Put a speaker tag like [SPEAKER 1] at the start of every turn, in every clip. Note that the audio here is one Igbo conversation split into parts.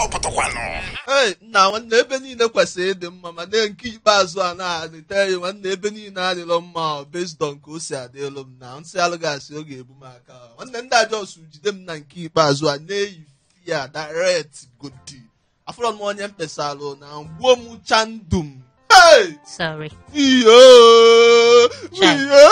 [SPEAKER 1] pụtakwanụ.
[SPEAKER 2] Ei, nna, nwanne, ebe niile kwesịrị ịdị mma, ma na nke ikpeazụ a na-adịte ya, nwanne, ebe niile adịrọ mma based on ka o si adịlụ m na nsị alụgasị oge ebu m aka. Nwanne, ndị ajọs jide m na nke ikpeazụ a na-eyi fia direct godi afọrọ m onye mkpesalụ na gbuo m chandum. Hey!
[SPEAKER 3] Sorry.
[SPEAKER 2] Iyo!
[SPEAKER 3] Chai.
[SPEAKER 2] Iyo!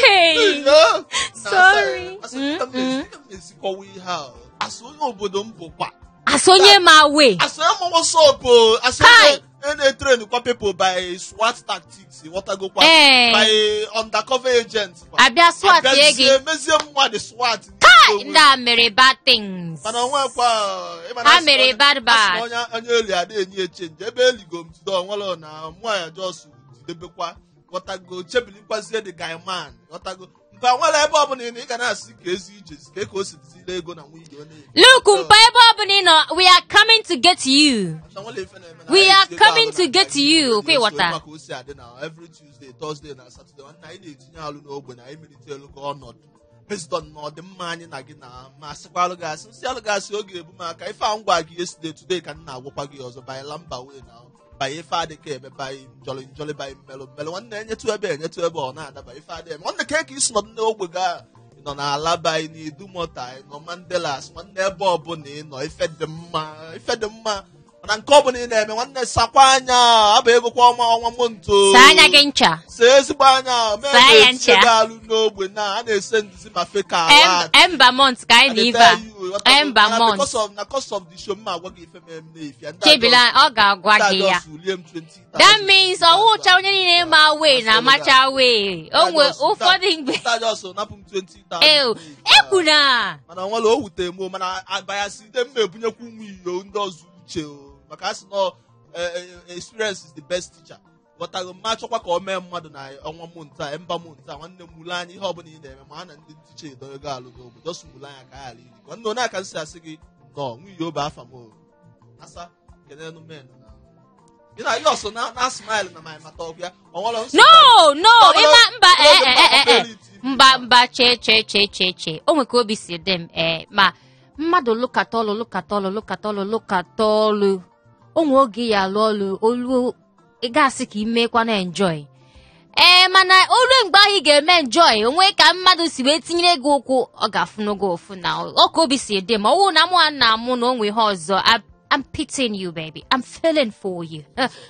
[SPEAKER 3] Hey!
[SPEAKER 2] Iyo!
[SPEAKER 3] Sorry.
[SPEAKER 2] Asị m esikọwa ihe a asị onye obodo m bụkwa
[SPEAKER 3] Asị onye ma wee.
[SPEAKER 2] Asị onye ma what's up, asị
[SPEAKER 3] Kai!
[SPEAKER 2] onye na-etrain kwa people by SWAT tactics, ghọtagokwa?
[SPEAKER 3] Ee.
[SPEAKER 2] By undercover agent kwa.
[SPEAKER 3] Abịa SWAT ye gị.
[SPEAKER 2] Abịazie mezie mmadụ SWAT.
[SPEAKER 3] Kai, ndị a mere bad things.
[SPEAKER 2] Mana onwekwa ịma na
[SPEAKER 3] Ha
[SPEAKER 2] asị
[SPEAKER 3] mere bad
[SPEAKER 2] asị na
[SPEAKER 3] bad.
[SPEAKER 2] onye eli ada enyi echenji ebe eligo m jide onwere na mụ ya just jidebekwa, ghọtago? Chebilikwazie the guy man, ghọtago? Mpa, nwere ebe ọbụla ị nọ, ị ga na-asị ka ezi ije ka ka o si dizile ego na nwunye ọ na-ebi.
[SPEAKER 3] Look, mpa, ebe ọbụla ị nọ, we are coming to get you.
[SPEAKER 2] Asa nwere ife na-eme na
[SPEAKER 3] We
[SPEAKER 2] anyị
[SPEAKER 3] are
[SPEAKER 2] etinyego
[SPEAKER 3] coming
[SPEAKER 2] alụ
[SPEAKER 3] to
[SPEAKER 2] na
[SPEAKER 3] get
[SPEAKER 2] Nigeria.
[SPEAKER 3] you, kwe
[SPEAKER 2] So,
[SPEAKER 3] ghọta.
[SPEAKER 2] maka o si adị na every Tuesday, Thursday na Saturday, nwanne, anyị na-etinye alụ n'ogbe na anyị melite elu ka ọnọdụ based on na ọdịmma anyị na gị na ma asịkwa alụ gasị nsị alụ gasị oge ebu m aka. Ife a m gwa gị yesterday, today ka m na-agwakwa gị ọzọ, by lamba wee na by ife adịka eme, by njọlị njọlị, by mmelụ mmelụ. Nwanne, enyetụ ebe enyetụ ebe ọ na-adaba ife adị eme. Nwanne, ka isi nọdụ n'ogbe ga ị nọ n'Alaba, ị n'Idumota, ị nọ Mandelas, nwanne, ebe ọbụla ị nọ, ife dị mma, ife dị mma. Mana nke ọbụla ị na-eme, nwanne, sakwa anya aba ego kwa ọnwa ọnwa monto.
[SPEAKER 3] Saa anya gị ncha.
[SPEAKER 2] See ezigbo anya mee.
[SPEAKER 3] Saa ya
[SPEAKER 2] na-etinye
[SPEAKER 3] ncha.
[SPEAKER 2] ego alụ n'ogbe na a na-ese nduzi ma feka ala.
[SPEAKER 3] Ember month ka anyị na ife a. Ember month.
[SPEAKER 2] Because of na cost of the show, mma agwa gị ife mere m na-efi.
[SPEAKER 3] Chebila, ọ ga-agwa gị ya. That means ọwụcha onye niile ma wee na amacha wee. O nwe ụfọdụ mgbe.
[SPEAKER 2] Ndị napụ m 20,000
[SPEAKER 3] Ew,
[SPEAKER 2] na-efi.
[SPEAKER 3] ekwuna.
[SPEAKER 2] Mana nwere o wute m o, mana abayasị ide m ebunyekwu ụmụ iyo ndị ọzọ uche o, maka a sị nọ experience is the best teacher, ghọtago? Mma achọkwa ka o mee mmadụ na ọnwa month a, ember month a. Nwanne m, mule anya ihe ọbụla ị na-eme ma a na ndị ntiche edo ego alụ n'ogbe, just mule anya ka a ghara iri. Nwanne, onye aka nsị asị gị nọ nwunye obe afa m o asa kenenu men na gị na yọs na smile na my mata ọbịa onwere nsogbu.
[SPEAKER 3] No,
[SPEAKER 2] Ọ bụrụ-
[SPEAKER 3] ịma mba.
[SPEAKER 2] ọ bụrụ
[SPEAKER 3] ee ee ee
[SPEAKER 2] mba.
[SPEAKER 3] Mba, mba, chee chee chee chee chee, o nwe ka obi si dị m. Ee, ma mmadụ lụkata ọlụ, lụkata ọlụ, lụkata ọlụ, lụkata ọlụ, o nwe oge ya alụ ọlụ olu, ị ga-asị ka imekwa na enjoy. Ee, mana olu mgbe ahụ ị ga-eme enjoy onwe ka mmadụ si wee tinyere gị ụkwụ, ọ ga-afụnụ gị ụfụ na ọ ka obi si dị m. Ọwụ na mụ a na-amụ na onwe ihe ọzọ. I'm pitying you, baby. I'm feeling for you.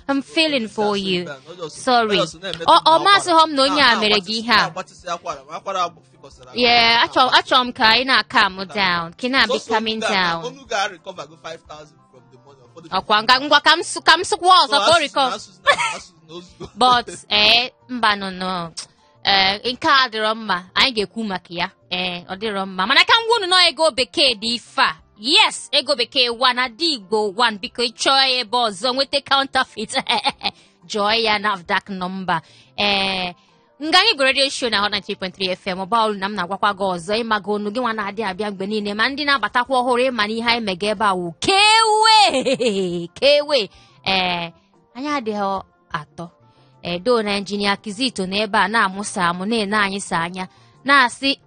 [SPEAKER 3] I'm feeling for you. Sorry. Ọ masịghọ m na onye a mere gị ihe a. Yeah, achọrọ m ka ị na-calm down, ka ị na-be coming down.
[SPEAKER 2] Onu ga-recover go 5,000 from the money. Ụfọdụ
[SPEAKER 3] Ọkwa ngwa ka m sụkwa ọzọ ka o recover. But ee, mba, no, no, ee, nke a adịrọ mma. Anyị ga-ekwu maka ya. Ee, ọ dịrọ mma, mana ka m gwa unu nọ ego bekee dị ife a. Yes, ego bekee 1 adị Igbo 1. Biko, ịchọọ ya ebe ọzọ nweta counterfeit, jụọ ya NAFDAC nọmba. Ee, nga anyị bụ radio show na Hot 93.3 FM ọba olu na m na-agwakwa gị ọzọ, ịmaga onu gị nwa na-adị abịa mgbe niile, ma ndị na-abatakwa ọhụrụ, ịma na ihe anyị mega ebe a wụ kewe kewe. Ee, anyị adịghị atọ edo na injinia Kizito na ebe a na-amụsa amụ na-ene anyị sa anya na-asị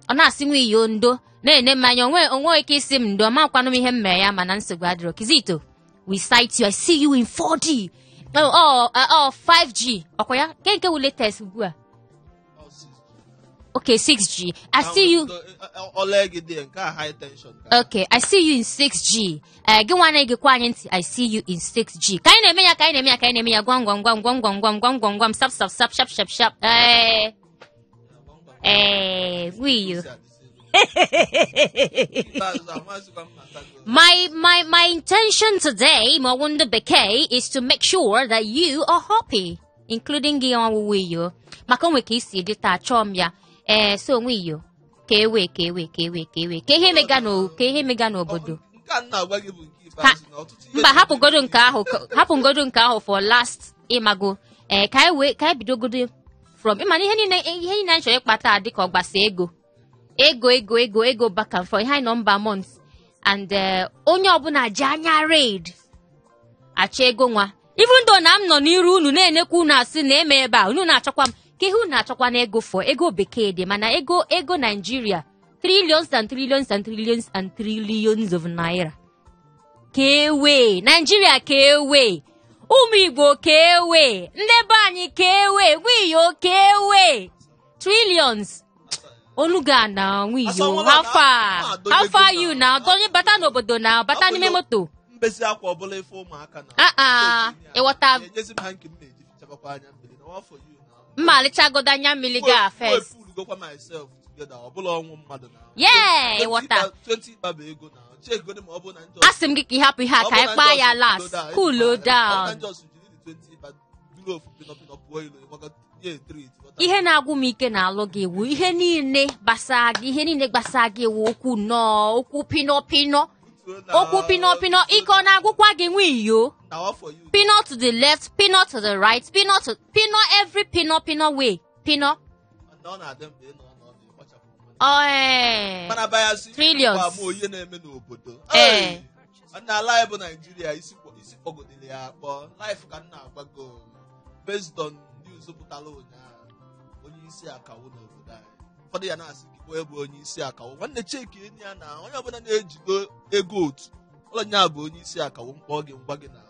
[SPEAKER 3] ọ na-asị nwa iyo ndo na-ene m anya onwe onwe ike isi m ndo amakwanụ m ihe m mere ya, mana nsogbu adịrọ. Kizito, we sight you. I see you in 4D. Oh, 5G ọkwa ya nke wụ latest ugbu a. Okay, 6G. I see you.
[SPEAKER 2] Ole gị dị nke a high tension.
[SPEAKER 3] Okay, I see you in 6G. Ee, gị nwa na-egekwa anyị ntị, I see you in 6G. Ka anyị na-eme ya, ka anyị na-eme ya, ka anyị na-eme ya, gwam gwam gwam gwam gwam gwam gwam gwam gwam, sap sap sap, sharp sharp sharp. Ee, wiyo. My intention today, ma ọwụ ndị bekee, is to make sure that you are happy, including gị ọwụwa iyo. Maka onwe ka isi dị taa, chọọ m ya. Ee, so onwe iyo. Ka ewe ka ewe ka ewe ka ewe ka ihe mega n'o ka ihe mega n'obodo.
[SPEAKER 2] Nke a m na-agwa gị bụ nke ikpeazụ na ọtụtụ ihe
[SPEAKER 3] Mba, hapụgodo nke ahụ, hapụgodo nke ahụ for last, ịmago. Ee, ka anyị wee ka anyị bidogodo from ịma na ihe niile anyị chọrọ ịkpata dị ka ọ gbasa ego ego ego ego ego, back and forth. Ihe anyị nọ ember month and onye ọbụla ji anya red achọ ego nwa, even though na m nọ n'iru unu na-enekwa unu, asị na eme ebe a unu na-achọkwa m ka ihe unu na-achọkwa na ego for ego bekee dị, mana ego Naijiria. Trillions and trillions and trillions and trillions of naira. Ka ewe Naijiria, ka ewe ụmụ Igbo, ka ewe ndị be anyị, ka ewe wiyo, ka ewe trillions oluga na wiyo. How far, how far you now? Donye bata n'obodo na bata n'ime moto.
[SPEAKER 2] Mbezi akwa ọbụla ife ụmụaka na
[SPEAKER 3] Ah ah, ịghọta.
[SPEAKER 2] Enyezi m ha nke m na-eji fichapakwa anya mmiri na for you na
[SPEAKER 3] Mma alịchagodo anya mmiri ga first.
[SPEAKER 2] Epulugokwa myself together, ọbụla ọnwụ mmadụ na
[SPEAKER 3] Yeah, ịghọta.
[SPEAKER 2] 20 ịkpa bụ ego na chegodi ma ọ bụ na ndị
[SPEAKER 3] Asị m gị ka ị hapụ ihe a ka anyị kpaa ya last. Cool down. Ihe na-agwụ m ike na-alụ gị iwu, ihe niile gbasaa gị, ihe niile gbasaa gị iwu, okwu nnọọ, okwu pino pino, okwu pino pino, ike ọ na-agwụkwa gị nwiyo. Pino to the left, pino to the right, pino to pino, every pino pino way, pino. Oh, eh. Trillions.
[SPEAKER 2] Ihe na-eme n'obodo
[SPEAKER 3] Eh.
[SPEAKER 2] na ala anyị bụ Naijiria, isi kpọgodiri ya akpọ life ka m na-agwago based on news pụtara ụnyaahụ. Onye isi akawo n'obodo anyị, ụfọdụ ya na-asị gị onye bụ onye isi akawo, nwanne cheki enyi ya na onye ọbụla na-ejido ego otu ụlọ nya bụ onye isi akawo. Mkpọ gị ngwa gị na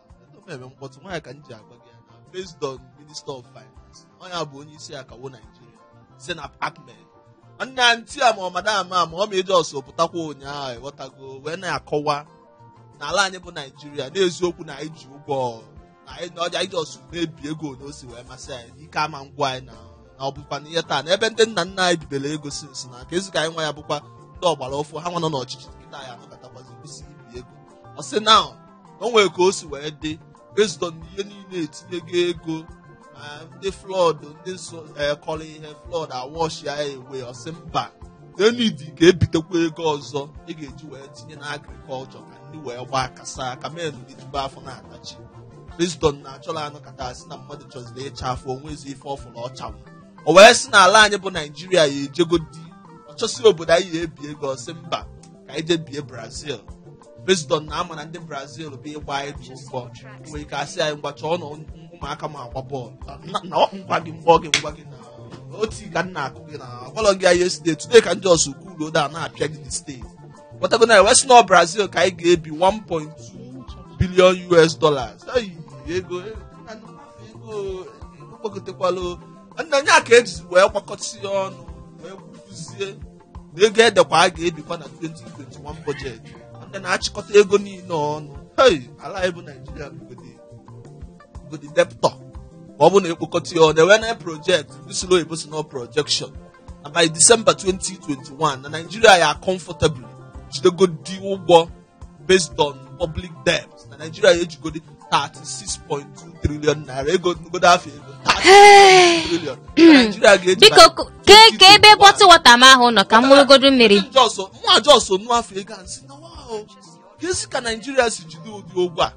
[SPEAKER 2] eme mkpọtụ nwaanyị ka m ji agwa gị ya na based on Minister of Finance, onye bụ onye isi akawo Naijiria, Zainab Ahmed. Nna ntị a ma ọ madam a ma ọ ma eji ọsọ pụtakwa ụnyaahụ, ịghọtago, wee na-akọwa n'ala anyị bụ Naijiria n'eziokwu na anyị ji ụgwọ na anyị ji ọsọ na-ebi ego na o si wee masị anyị n'ike ama ngwa anyị na ọ bụkwa na ihe taa na ebe ndị nna nna anyị bibere ego sinsi na ka ezi ka anyị nwa ya bụkwa ndị ọgbara ọfụ ha nwa nọ n'ọchịchị kịta ya anọkọtakwazi kwụsị ibi ego. Ọ sị na o nwere ka o si wee dị based on ihe niile etinyego ego ma ndị flood, ndị kọrọ ihe flood awash ya ewe. Ọsị mba, enidi ka ebitekwa ego ọzọ ị ga-eji wee tinye na agrikọlchọ ka ndị wee gbaa kasa ka men rijube afọ na-atachi based on na achọrọ anọkọta asị na mmadụ chọziri ịcha afọ onwezi ife ọfụrụ ọchanwụ. O wee sị na ala anyị bụ Naijiria ya ejegodi ọchọsị obodo anyị ya ebi ego. Ọsị mba, ka anyị jee bie Brazil based on na ama na ndị Brazil bụ ịgba anyị dị ụgwọ nwere ike asị anyị ngwa chọọ na ụmụaka ma agba bọọlụ na ngwa gị mgbọ gị ngwa gị na otu ka m na-akụ gị na agwalọ gị ya yesterday, today ka ndị ọsọ kwuru oda na-apịa gị the steeti whatever na wee sị na Brazil ka anyị ga-ebi 1.2 billion US dollars. Ego ego kpọgotekwalụ nna nye a ka ejizi wee gbakọta ya ọnụ wee kwuzie na ego edekwa a ga-ebikwa na 2021 budget ndị na-achịkọta ego niile ọnụ. Hey, ala anyị bụ Naijiria bugodi deptọ ma ọ bụ na ekpokọta ya ọnụ enwe na project usoro oyibo si na projection na by December 2021 na Naijiria ya comfortably jidegodi ụgwọ based on public debt na Naijiria ya ejigodi 36.2 trillion naira ego ngodo afọ ego 36 trillion na Naijiria ga-eji
[SPEAKER 3] Biko ke ebe bọtụ wọta m ahụ nọ ka m ṅụrụgodu mmiri.
[SPEAKER 2] Nwa jos nụ afọ ego a nsị na wow, ka esi ka Naijiria si jide ụdị ụgwọ a,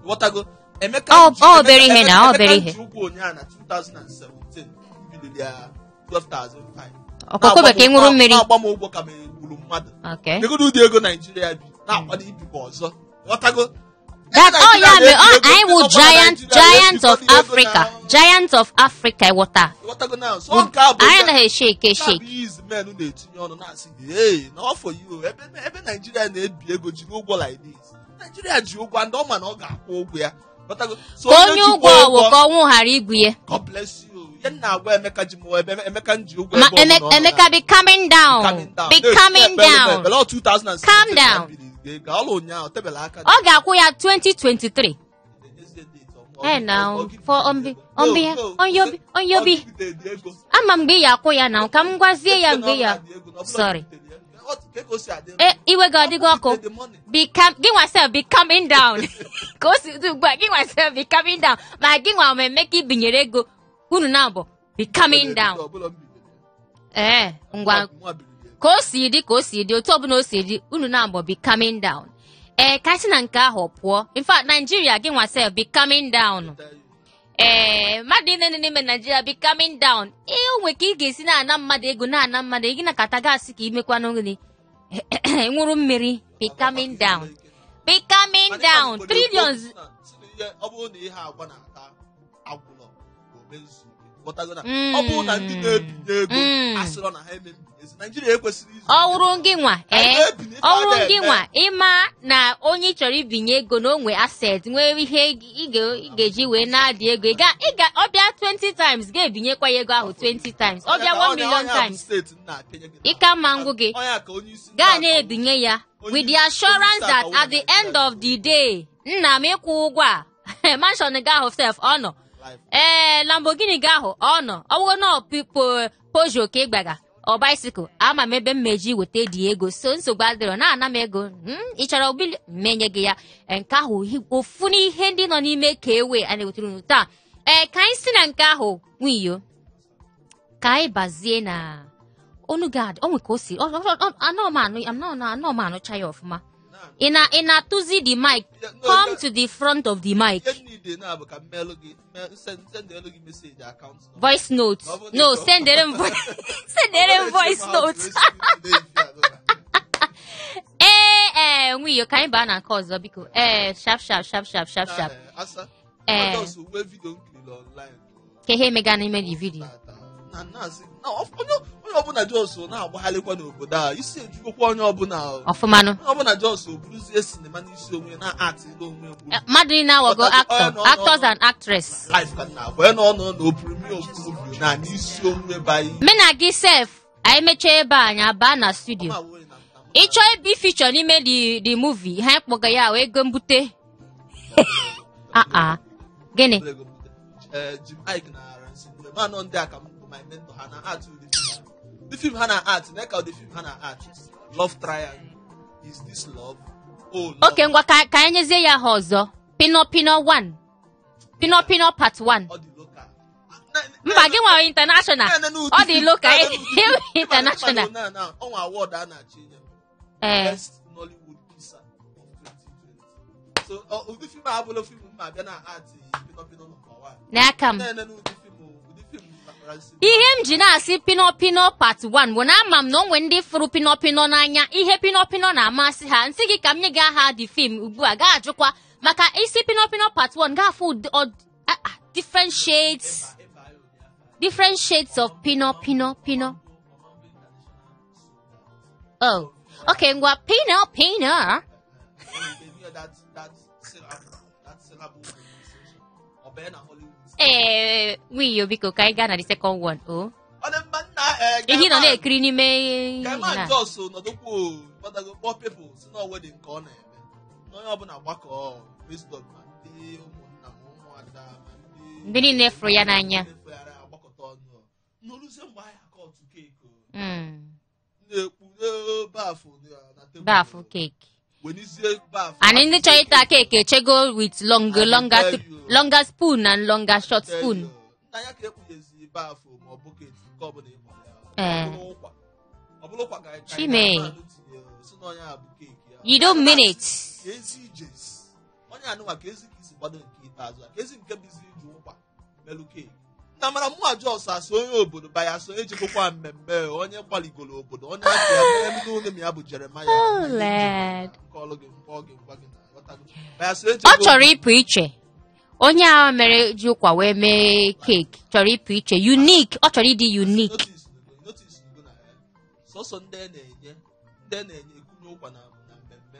[SPEAKER 2] ghọtago. Emeka
[SPEAKER 3] Ọ obere ihe na, ọ obere ihe.
[SPEAKER 2] ji ụgwọ ụnyaahụ na 2017 biliri ya 12,500.
[SPEAKER 3] Ọkụkọ bekee ṅụrụ mmiri.
[SPEAKER 2] Na-agba m ụgwọ ka m egburu mmadụ. Negodu ụdị ego Naijiria bi na-akwado ibikwa ọzọ, ghọtago.
[SPEAKER 3] That oh yeah, me oh, anyị wụ giant giant of Africa, giant of Africa, ịghọta.
[SPEAKER 2] Ghọtago na so nke a bụ
[SPEAKER 3] Anyị anaghị eshake
[SPEAKER 2] nke a
[SPEAKER 3] eshake.
[SPEAKER 2] bụ izi men na-etinye ọnụ na-asị gị hey, na ọ for you ebe ebe Naijiria na-ebi ego jiri ụgwọ like this. Naijiria ji ụgwọ and ọ ma na ọ ga-akwụ ụgwọ ya, ghọtago. So
[SPEAKER 3] Ka onye
[SPEAKER 2] jikwa
[SPEAKER 3] ụgwọ wụ ka ọnwụ ghara igwu ya.
[SPEAKER 2] God bless you. Ihe m na-agwa Emeka ji m ebe Emeka m ji ụgwọ
[SPEAKER 3] Ma
[SPEAKER 2] ebe ọ bụla ọ nọ
[SPEAKER 3] Emeka be coming down.
[SPEAKER 2] Coming down.
[SPEAKER 3] Be coming down.
[SPEAKER 2] Ebele ọ 2017
[SPEAKER 3] Calm
[SPEAKER 2] ka
[SPEAKER 3] down.
[SPEAKER 2] m biri ego. Ọlụ ụnyaahụ tebele aka.
[SPEAKER 3] Ọ ga-akwụ ya 2023. Eh now, for ombi ombi onyobi onyobi. Ama mgbe ị ya akwụ ya na ka m gwazie ya mgbe ya. Sorry. E iwe gị ọdịgo ọkụ. Be calm, gị nwa sef be coming down. Ka o si dị ugbu a, gị nwa sef be coming down. Ma gị nwa ma Emeka ibinyere ego unu na-abụ be coming down. Ee, ngwa ka o si dị, ka o si dị, otu ọbụla o si dị, unu na-abụ be coming down. Ee, ka si na nke ahụ pụọ. In fact, Nigeria, gị nwa sef be coming down. Ee, mmadụ niile nọ n'ime Nigeria be coming down. Ee, o nwe ka ị ga-esi na-ana mmadụ ego, na-ana mmadụ ego na kata gasị ka imekwanụ gịnị ṅụrụ mmiri. Be coming down, be coming down, trillions.
[SPEAKER 2] Ọ bụrụ na ihe agwa na-ata agwụlọ omezu ike. Ghọtago na ọ bụrụ na ndị na-ebinye ego asịrọ na ha eme mbinyezi, Naijiria ekwesịrị izu
[SPEAKER 3] Ọ wụrụ gị nwa,
[SPEAKER 2] Anyị
[SPEAKER 3] ee,
[SPEAKER 2] na-ebinye ife
[SPEAKER 3] ọ wụrụ
[SPEAKER 2] a
[SPEAKER 3] gị
[SPEAKER 2] na-eme.
[SPEAKER 3] nwa, ịma na onye ị chọrọ ibinye ego na o nwe asset, nwee ihe ị ga-eji wee na-adị ego, ọ bịa 20 times, ga-ebinyekwa ya ego ahụ 20 times, ọ bịa 1 million times,
[SPEAKER 2] steeti nna apịanye gị
[SPEAKER 3] Ịka mma ngwụ gị.
[SPEAKER 2] Onye ka onye isi
[SPEAKER 3] Gaa
[SPEAKER 2] ndị
[SPEAKER 3] na-ebinye ya
[SPEAKER 2] Onye
[SPEAKER 3] with the
[SPEAKER 2] isi
[SPEAKER 3] assurance that
[SPEAKER 2] akawo
[SPEAKER 3] at the
[SPEAKER 2] na
[SPEAKER 3] end of the day, nna m, ịkwụ ụgwọ a, mansion gị ahụ sef ọ nọ,
[SPEAKER 2] Life.
[SPEAKER 3] ee, Lamborghini gị ahụ ọ nọ, ọ bụrụ na Peugeot ka ị gbaga ọ bicycle, ama m ebe m meji weta dị ego, so nsogbu adịrọ, na-ana m ego. Ị chọrọ bili menye gị ya. Nke ahụ ofu n'ihe ndị nọ n'ime ka ewe a na-ewetara unu taa. Ee, ka anyị si na nke ahụ nwiyo ka anyị bazie na onu gad o nwe ka o si anọ m anụ anọ m anụcha ya ọfụma. Ị na-atụzi the mic?
[SPEAKER 2] Yeah, no,
[SPEAKER 3] Come to the front of the mic.
[SPEAKER 2] Ihe niile na-abụ ka mmelụ gị sendelu gị message account number.
[SPEAKER 3] Voice note.
[SPEAKER 2] Ọ bụrụ na
[SPEAKER 3] No,
[SPEAKER 2] ị chọrọ-
[SPEAKER 3] sendere m voice note. Ee, nwiyo, ka anyị baa na nke ọzọ biko. Ee, sharp sharp sharp sharp sharp sharp.
[SPEAKER 2] Asa.
[SPEAKER 3] Ee.
[SPEAKER 2] Ọ just wee video m kiriri online.
[SPEAKER 3] Ka ihe emega n'ime the video?
[SPEAKER 2] Tata. Na na-asị na onye ọbụla just na-agbagharịkwa n'obodo a, isi ejugokwa onye ọbụla.
[SPEAKER 3] Ọfụmanụ.
[SPEAKER 2] Onye ọbụla just buruzie cinema n'isi onwe na-atịla onwe egwu.
[SPEAKER 3] Mmadụ niile awago
[SPEAKER 2] Ọtazi-
[SPEAKER 3] actor,
[SPEAKER 2] onye nọ-
[SPEAKER 3] actors and actress.
[SPEAKER 2] Life ka nna agwa, onye nọ na premiere of movie na n'isi onwe by
[SPEAKER 3] Me na gị sef, anyị mechaa ebe a, anyị abaa na studio. Ị chọọ ebe feature n'ime the movie ha kpọga ya wee ego mbute. Ah ah, gịnị?
[SPEAKER 2] Jim Iyke na Ramsey Nouah, ma nọ ndị a ka m bụ my mentor. Ha na art ụdị film a. The film ha na art na ka ụdị film ha na art, love triangle, is this love, oh love.
[SPEAKER 3] Oke, ngwa, ka anyị nyezie ya ha ọzọ. Pino Pino 1, Pino Pino part 1.
[SPEAKER 2] Ọ dị local.
[SPEAKER 3] Mba, gị nwere international. Ọ dị local, international.
[SPEAKER 2] Na ọnwa award a na-achọ inye m, Best Nollywood Kisser of 2020. So ụdị film a abụla film m abịa na art Pino Pino number 1.
[SPEAKER 3] N'aka m.
[SPEAKER 2] Na-ene n'ụdị film, ụdị film Ramsey.
[SPEAKER 3] Ihe m ji na-asị Pino Pino part 1 bụ na ama m na o nwere ndị fụrụ Pino Pino n'anya, ihe Pino Pino na-amasị ha. Nsị gị ka m nye gị aha dị film ugbu a, ga-ajụkwa maka isi Pino Pino part 1, ga-afụ different shades, different shades of Pino Pino Pino. Oh, okay, ngwa, Pino Pino.
[SPEAKER 2] That syllable pronunciation. Ọ bịa na Hollywood.
[SPEAKER 3] Ee, wiyo, biko, ka anyị gaa na the second one o.
[SPEAKER 2] Ọ dị mma nna, ee.
[SPEAKER 3] Ihe ị nọ na-ekiri n'ime
[SPEAKER 2] Ka man
[SPEAKER 3] na
[SPEAKER 2] just nọdụkwa o, gbadago kpọọ people si na wedding ka ọ na-eme. Na onye ọbụla gbakọ based on ma ndị ụmụnna ma ụmụada ma ndị
[SPEAKER 3] Ndị niile fụrụ ya n'anya.
[SPEAKER 2] ndị fụrụ ya n'anya gbakọta ọnụ. N'oluzie mgbe anyị akọtụ cake o. Na-ekpu baafụ na tebụl.
[SPEAKER 3] Baafụ cake.
[SPEAKER 2] Wenizie baafụ.
[SPEAKER 3] And ndị chọrọ ịta cake echego with
[SPEAKER 2] I
[SPEAKER 3] longer
[SPEAKER 2] tell you.
[SPEAKER 3] Longer spoon and longer short
[SPEAKER 2] Tell
[SPEAKER 3] spoon.
[SPEAKER 2] you. Nna ya ka ekpughezi baafụ ma ọ bucket nke ọbụla ị kpọrọ ya.
[SPEAKER 3] Ee.
[SPEAKER 2] Ọ bụrụ ụkwa. Ọ bụrụ ụkwa ka
[SPEAKER 3] Chime.
[SPEAKER 2] mmadụ tinyere, si na onye a bụ cake ya.
[SPEAKER 3] You don't mean it.
[SPEAKER 2] Ka ezi ijezi onye anụnwa, ka ezi ka isi gbado nke ikpeazụ a, ka ezi nke bụzi iji ụkwa melụ cake na mara mụ jos asị onye obodo baya so ejegokwa mmemme, onye gbaligoro obodo, onye afọ ya mere ndị ụlọ ya bụ Jeremaya.
[SPEAKER 3] Oh, Lord.
[SPEAKER 2] Nke ọlụ gị mkpọ gị ngwa gị na ghọtago. Baya so
[SPEAKER 3] Ọ
[SPEAKER 2] ejego.
[SPEAKER 3] chọrọ ịpụ iche. Onye a mere ji ụkwa wee mee cake chọrọ ịpụ iche, unique, ọ chọrọ ịdị unique.
[SPEAKER 2] Notice go na ya sọsọ ndị a na-enye ekunye ụkwa na mmemme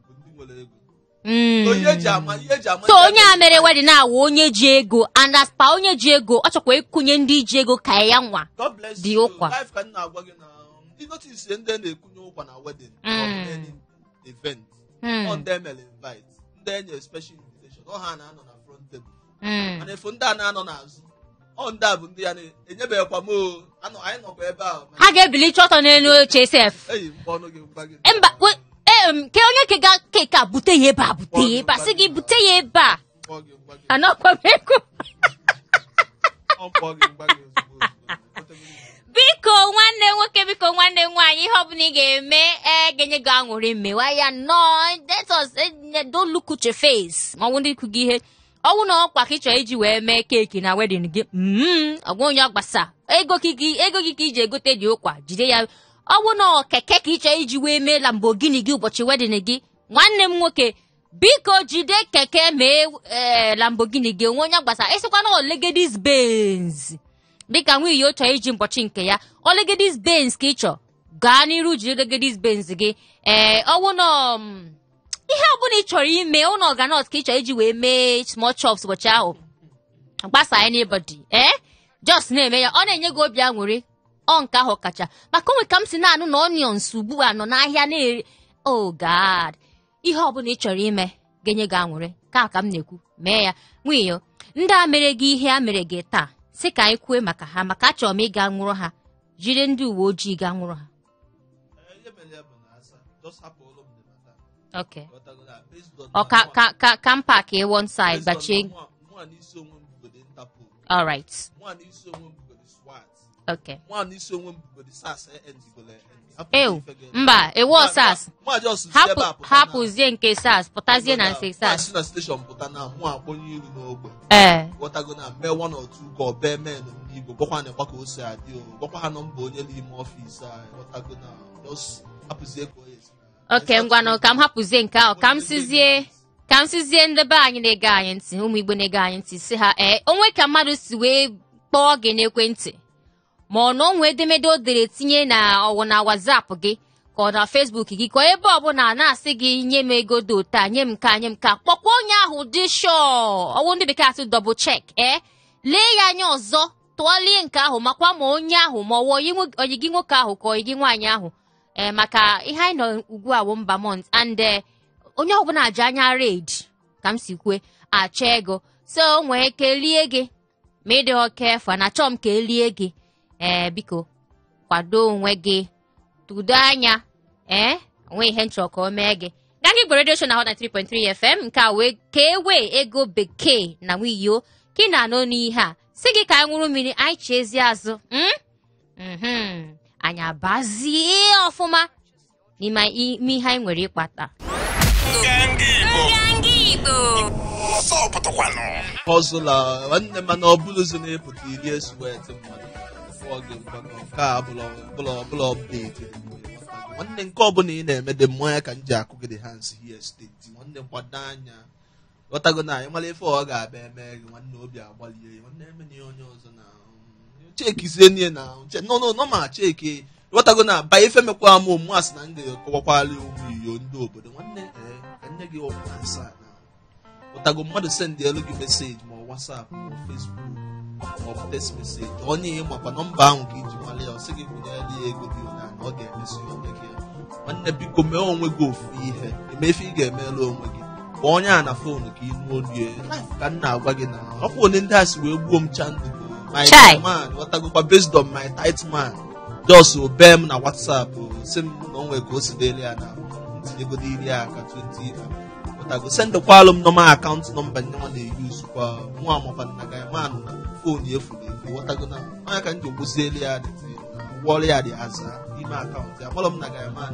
[SPEAKER 2] bụ ndị nwere ego. So ihe eji ama
[SPEAKER 3] So
[SPEAKER 2] ndị
[SPEAKER 3] onye a mere wedding awụ onye ji ego, and as per onye ji ego, ọ chọkwa ịkụnye ndị ji ego ka ya nwa
[SPEAKER 2] God bless
[SPEAKER 3] dị
[SPEAKER 2] you.
[SPEAKER 3] ụkwa.
[SPEAKER 2] Life ka m na-agwa gị na ndị notice ndị na-ekunye ụkwa na wedding or any event. Ọ ndị emere invite, ndị enye special invitation, ọ ha na-anọ na front table. Mana efu ndị a na-anọ n'azụ, ọ ndị a bụ ndị ya na-enyebeghịkwa m o. Anọ anyị nọkwa ebe a.
[SPEAKER 3] Ha ga-ebili ọtọ n'elu oche sef.
[SPEAKER 2] Eyi mkpọ ọnụ gị mgba gị.
[SPEAKER 3] Mba, ke onye kega cake a, bute ya ebe a, bute ya ebe a, sị gị bute ya ebe a.
[SPEAKER 2] Mkpọ gị mgba gị.
[SPEAKER 3] Anọkwa m ekwu.
[SPEAKER 2] Ọ mkpọ gị mgba gị ozugbo ozugbo.
[SPEAKER 3] Biko nwanne nwoke, biko nwanne nwaanyị, ihe ọbụla ị ga-eme e ga-enye gị aṅụrị, mewa ya nnọọ. Let us don't look at your face ma ọ bụ ndị ikwu gị ihe ọnwụ na ọkwa ka ị chọrọ iji wee mee cake na wedding gị. Ọ bụ onye ọgbasa ego gị, ego gị ka iji egote dị ụkwa, jide ya. Ọ bụ na keke ka ị chọrọ iji wee mee Lamborghini gị ụbọchị wedding gị, nwanne m nwoke, biko jide keke mee ee Lamborghini gị. Onwe onye gbasa, ịsịkwa na Legedis Benz. Dịka nwunye ọ chọrọ iji mbọchị nke ya, ọ Legedis Benz ka ị chọọ, gaa n'iru jiri Legedis Benz gị. Ee, ọwụ na ihe ọbụla ị chọrọ ime, ụlọ ọganọt ka ị chọrọ iji wee mee small chops ụbọchị ahụ, gbasa anybody, ee, just na-eme ya, ọ na-enye gị obi aṅụrị. Ọ nke ahụ kacha maka onwe ka m si na-anụ na onions ugbu a nọ n'ahịa na-eri. Oh God, ihe ọbụla ị chọrọ ime ga-enye gị aṅụrị, ka m na-ekwu, mee ya. Nwunye, ndị a mere gị ihe a mere gị taa, sị ka anyị kwue maka ha, maka achọrọ m ịga nwụrụ ha, jiri ndị uwe ojii ga nwụrụ ha.
[SPEAKER 2] Ihe mere ya bụ na asa just hapụrụ m the matter.
[SPEAKER 3] Okay.
[SPEAKER 2] Ghọtago na based on
[SPEAKER 3] Ọ
[SPEAKER 2] na
[SPEAKER 3] ka ka ka ka m pack one side
[SPEAKER 2] based on
[SPEAKER 3] gbachie.
[SPEAKER 2] na mụnwa n'isi onwe m bugodi Interpol.
[SPEAKER 3] All right.
[SPEAKER 2] Mụnwa n'isi onwe m bugodi SWAT.
[SPEAKER 3] Okay.
[SPEAKER 2] Mụnwa n'isi onwe m bugodi SARS endigolo.
[SPEAKER 3] Ew, mba, ewo SARS.
[SPEAKER 2] Mụnwa just si
[SPEAKER 3] Hapụ
[SPEAKER 2] ebe a pụta na
[SPEAKER 3] hapụzie nke SARS, pụtazie na nke
[SPEAKER 2] Mụnwa
[SPEAKER 3] SARS.
[SPEAKER 2] si na station pụta na mụ akpọnye iru n'ogbe.
[SPEAKER 3] Ee.
[SPEAKER 2] Ghọtago na mee one or two ka ọ bee men n'igwe, gwakwa na ka o si adị, o gwakwa ha nọmba onye n'ime ọfịs anyị. Ghọtago na just hapụzie ka o esi na
[SPEAKER 3] Okay, ngwanụ, ka m hapụzie nke ahụ, ka m sizie ndị be anyị na-ege anyị ntị, ụmụ Igbo na-ege anyị ntị, si ha, ee, onwe ka mmadụ si wee kpọọ gị n'ekwentị, ma ọ na onwe edemede o dere tinye na ọwụ na WhatsApp gị, ka ọ na Facebook gị, ka ebe ọbụla na-asị gị nye m ego dị otu a, nye m nka, nye m nka, kpọkwa onye ahụ dị sure. Ọwụ ndị bekee asị double check. Ee, lee ya anya ọzọ, tụọlie nke ahụ, makwa ma onye ahụ, ma ọwụ oyi gị nwoke ahụ ka oyi gị nwaanyị ahụ. Ee, maka ihe anyị nọ ugbu a wụ mba month and onye ọbụla ji anya red, ka m si kwue, achọ ego, so o nwee ike lie gị ma ị dịghọ careful. Na achọọ m ka elie gị. Ee, biko kwado onwe gị, tụdo anya. Ee, onwe ihe nchọ ka o mee gị. Gaa Igbo Radio Show na Hot 93.3 FM. Nke a wee ka e wee ego bekee na wiyo ka ị na-anụ n'ihe a si gị ka anyị ṅụrụ mmiri, anyị chezie azụ, anyị abazie ọfụma n'ime ime ihe anyị nwere ịkpata.
[SPEAKER 1] Nganga Igbo.
[SPEAKER 3] Nganga Igbo.
[SPEAKER 1] Ọsọ pụtakwanụ.
[SPEAKER 2] Ọzụla nwanne, mana ọ bụrụzi na ịpụta irie sweat mmadụ fụọ gị mgbakọ, nke a bụla bụla bụla update dị mma. Nwanne, nke ọbụla ị na-eme dị mmanya ka m ji akụ gị the hands here steady. Nwanne, kwado anya. Ghọtago na anyị mara ife ọ ga-abịa eme gị. Nwanne, obi agbalie. Nwanne, eme na ihe onye ọzọ na chekizie nie na no no no ma cheki. Ghọtago na ba ife mekwa m omume asị na m ga-akọwakwala ụmụ iyo ndị obodo. Nwanne, ee, ka nne gị ọkwa nsa na ghọtago, mmadụ send elu gị message, ma ọ WhatsApp, ma ọ Facebook, ma ọ bụ text message, onye ihe makwa nọmba ahụ ka iji mara ya, ọ sị gị kwụnyere ya ego dị onye na ọ ga-emesi onye gị ya. Nwanne, biko mee onwe gị ofu ihe, eme ife ị ga-emela onwe gị, kpọọ onye a na phone ka ị nụ olu ya live. Ka m na-agwa gị na ọkwa onye ndị a si wee gbuo m chandụ my
[SPEAKER 3] Chai.
[SPEAKER 2] man. Ghọtagokwa, based on my tight man just obee m na WhatsApp, sị m na o nwere ka o si dịrị ya na ntinyegodo iri ya aka 20. Ghọtago, sendekwalụ m nọma account number nyanwa na-eyuzu kwa nwa amakwa na guy man na phone efuru efu. Ghọtago na onye ka m ji ogbozielu ya dịtị gwọrọ ya dị aza ime account ya. Akpọrọ m na guy man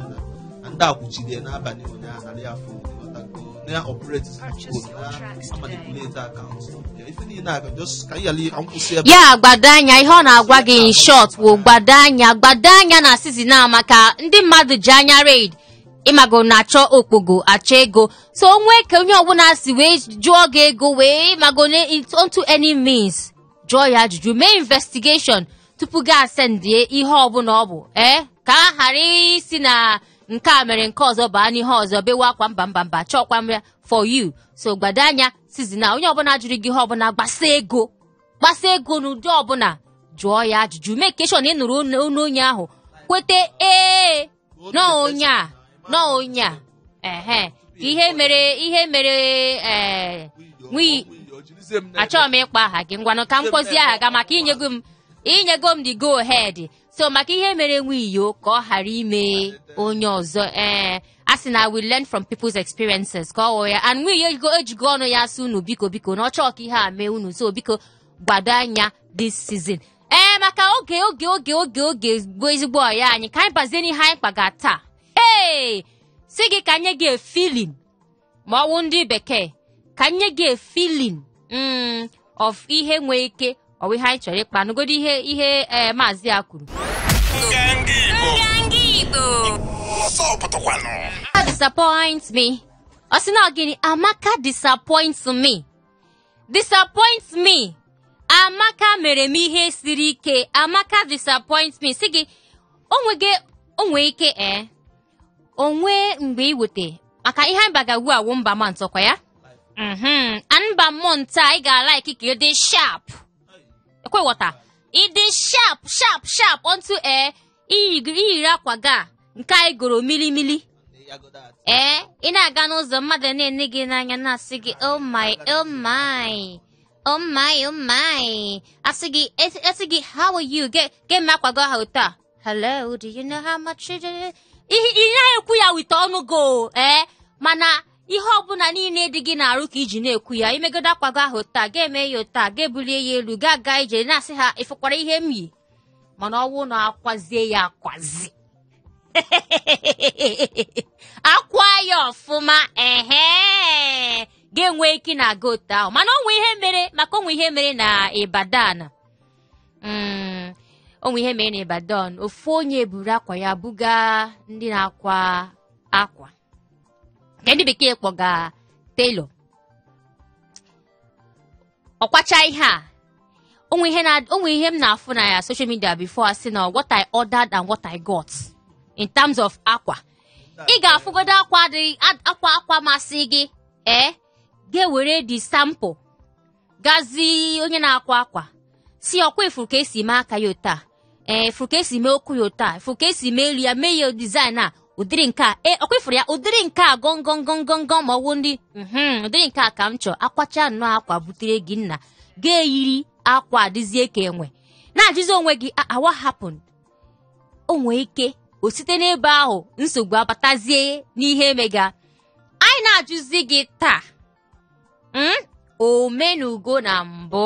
[SPEAKER 2] na ndị akwụchiri ya n'abalị ụnyaahụ narị ya phone. Ghọtago, na operate phone na manipulate account ya, ife niile aga just ka m ghara ka m kwụsị ebe.
[SPEAKER 3] Ya gbado anya, ihe ọ na-agwa gị in short wụ gbado anya, gbado anya na season a, maka ndị mmadụ ji anya raid, ịmago, na-achọ okpogo, achọ ego. So onwe ka onye ọbụla si wee jụọ gị ego, wee ịmago onto any means, jụọ ya ajụjụ, mee investigation tupu gị asendie ihe ọbụla ọ bụ. Ee, ka a ghara isi na nke a mere nke ọzọ baa n'ihe ọzọ, bewe akwa mba mba mba, chọkwa m ya for you. So gbado anya season a, onye ọbụla jụrụ gị ihe ọbụla gbasa ego, gbasa ego n'ụdị ọbụla, jụọ ya ajụjụ, mee sure na ị nụrụ onu onye ahụ, kwete ee nọ onye a, nọ onye a. Ehe, ka ihe mere ee achọghị m ịkpọ aha gị. Ngwanụ, ka m kpọzie aha gị, maka inyego m the go ahead. So maka ihe mere nwiyo, ka ọ ghara ime onye ọzọ. Ee, a sị na we learn from people's experiences, ka ọ wụ ya. And nwiyo ejigo ọnụ ya sị unu biko, biko, na ọ chọọ ka ihe a mee unu. So biko gbado anya this season. Ee, maka oge oge oge oge oge bụ ezigbo ọya anyị, ka anyị bazie n'ihe anyị kpaga taa. Ee, si gị ka nye gị a feeling, ma ọ wụ ndị bekee, ka nye gị a feeling of ihe nwee ike ọ bụ ihe anyị chọrọ ịkpa. Nụgodo ihe ee maazị a kwuru.
[SPEAKER 1] Nganga Igbo.
[SPEAKER 3] Nganga Igbo.
[SPEAKER 1] Ọsọ pụtakwanụ.
[SPEAKER 3] Disappoint me. Ọ sị na gịnị? Amaka disappoints me, disappoints me. Amaka mere m ihe siri ike. Amaka disappoint me. Sị gị onwe ike onwe mgbe ị wete maka ihe anyị baga ugbu a wụ mba month ọkwa ya. Mba month a ị ga-alike ka ị dị sharp. Ekwe ghọta ịdị sharp sharp sharp onto iyiri akwa ga nke anyị goro milimili. Ị na-aga n'ụzọ mmadụ na-ene gị n'anya na-asị gị oh my oh my oh my oh my, asị gị how are you, get m akwa gị ahụ taa, hello, do you know how much it is? Ị na-ekwu ya wite ọnụ go mana ihe ọbụla niile dị gị na-arụ ka iji na-ekwu ya. Imegodo akwa gị ahụ taa, ga-eme ya taa, ga-ebulie ya elu, ga-aga ije na-asị ha ịfụkwara ihe m yi, mana ọnwụ na-akwazie ya akwazi akwa ya ọfụma ehe ga-enwe ike na-aga otu ahụ. Mana onwe ihe mere, maka onwe ihe mere na Ibadan. Onwe ihe mere na Ibadan, ofu onye buru akwa ya buga ndị na-akwa akwa nke ndị bekee kpọga tailor. Ọkwacha ihe a, onwe ihe m na-afụ na ya social media before, asị na what I ordered and what I got in terms of akwa. Ị ga-afụgodo akwa dị akwa masị gị, ga-ewere the sample gazi onye na-akwa akwa si ọkwa ifuru ka esi mee aka ya taa, ifuru ka esi mee okwu ya taa, ifuru ka esi mee elu ya, mee ya design a ụdịrị nke a, ọkwa ifuru ya ụdịrị nke a gọngọngọngọngọ ma ọwụ ndị ụdịrị nke a ka m chọọ. Akwacha nnọọ akwa butere gị nna, ga-eyiri akwa adịzie ka enwe na-ajụzi onwe gị what happened? O nwee ike o site n'ebe ahụ nsogbu abatazie n'ihe emega. Anyị na-ajụzi gị taa, omenugo na mbụ,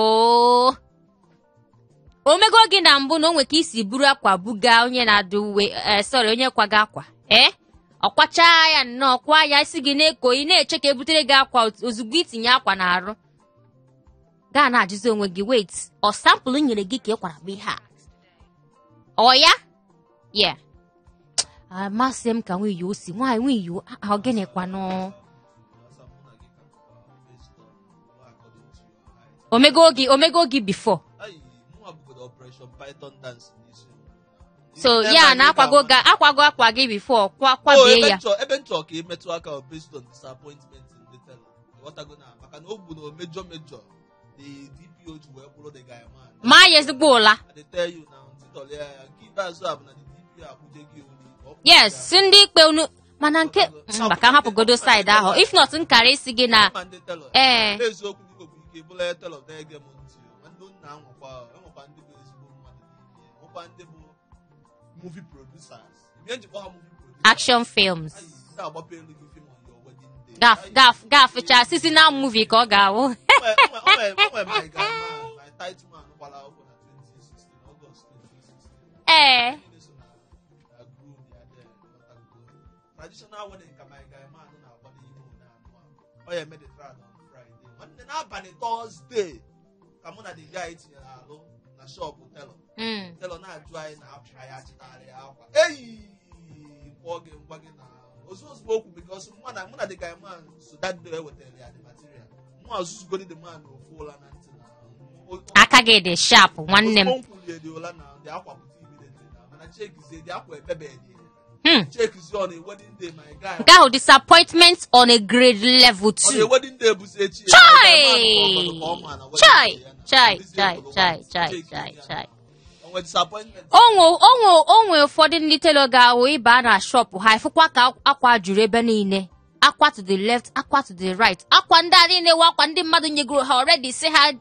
[SPEAKER 3] omego gị na mbụ na o nwe ka isi buru akwa buga onye na-adụ uwe, sorry, onye kwaga akwa, ọkwacha ya nnọọ kwa ya isi gị na-eko, ị na-eche ka ebutere gị akwa ozugbo itinye akwa n'arụ, gaa na-ajụzi onwe gị wait, ọ sampụlụ nyere gị ka ị kwara bụ ihe a ọ ya? Yeah, amasị m ka nwiyo osi nwaanyị nwiyo ọ gịnịkwanụ? Omego gị before. So ya na akwago akwa gị before kwabie ya.
[SPEAKER 2] Ebe nchọ ka imetụ aka based on disappointment in the teller. Ghọtago na maka na ogbu na mejọ the DPO ji wee bụrụ the guy man.
[SPEAKER 3] Ma ya ezigbo ụla.
[SPEAKER 2] I dey tell you now, ntịtọrọ ya nke ikpeazụ a bụ na the DPO akwụje gị olu.
[SPEAKER 3] Yes, ndị ikpe unu mana nke maka hapụgodo side ahụ, if not nkara isi gị na
[SPEAKER 2] eziokwu gị bụ ike bụla ya teller na-ege m ntị. Ndị nna enwekwa ndị bụ ezigbo mmadụ n'ime, nwekwa ndị bụ movie producers.
[SPEAKER 3] Action films. Gafecha seasonal movie ka ọ ga-awụ. Ee.
[SPEAKER 2] Traditional wedding ka my guy man na-akwado ihe ọ ya eme the trad on Friday. Nwanne n'abalị Thursday ka mụ na the guy tinyere alụ na shop tailor. Tailor na-ajụ anyị na anyị achịtara ya akwa. Eyi kwụọ gị ngwa gị na ozugbo okwu because mụ na the guy man so that day wetara ya the material. Mụ azụzugodi the man ofu ụla na ntị na
[SPEAKER 3] aka gị dị sharp nwanne m.
[SPEAKER 2] Ozugbo m kwulie dị ụla na dị akwa pụta immediately na mana chekizie dị akwa ebebe dị. Chekizie on a wedding day my guy.
[SPEAKER 3] Nke ahụ disappointment on a grade level 2.
[SPEAKER 2] On a wedding day bụ echi.
[SPEAKER 3] Chai! Chai! Chai! Chai! Chai! Chai! Chai! Onwe ụfọdụ ndị tailor ga-awụ ịba na shop ha ịfụkwa ka akwa juru ebe niile, akwa to the left, akwa to the right, akwa ndị a niile wụ akwa ndị mmadụ nyegoro ha already si ha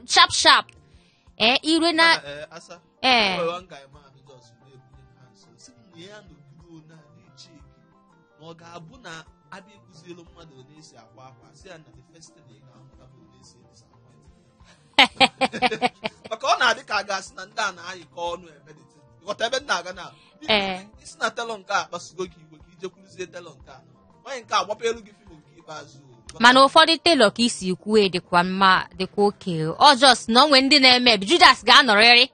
[SPEAKER 3] sharp sharp. Ire na
[SPEAKER 2] ọ ga-abụ na abịa ịkụzielu mmadụ onye esi akwa akwa si ya na the first thing ị ga-amụta bụ onye esi disappoint. Maka ọ na-adị ka a ga-asị na ndị a na-ayịkọ ọnụ eme the thing. Ghọta ebe m na-aga na isi na telọ nke a kpasugo gị iwe ka ije kwuruzie telọ nke a. Nwaanyị nke a gbapụ elu gị fim nke ikpeazụ.
[SPEAKER 3] Mana ụfọdụ telọ ka isi kwue dịkwa mma dịkwa oke ọ just na onwe ndị na-eme Judas ga-anọrịrị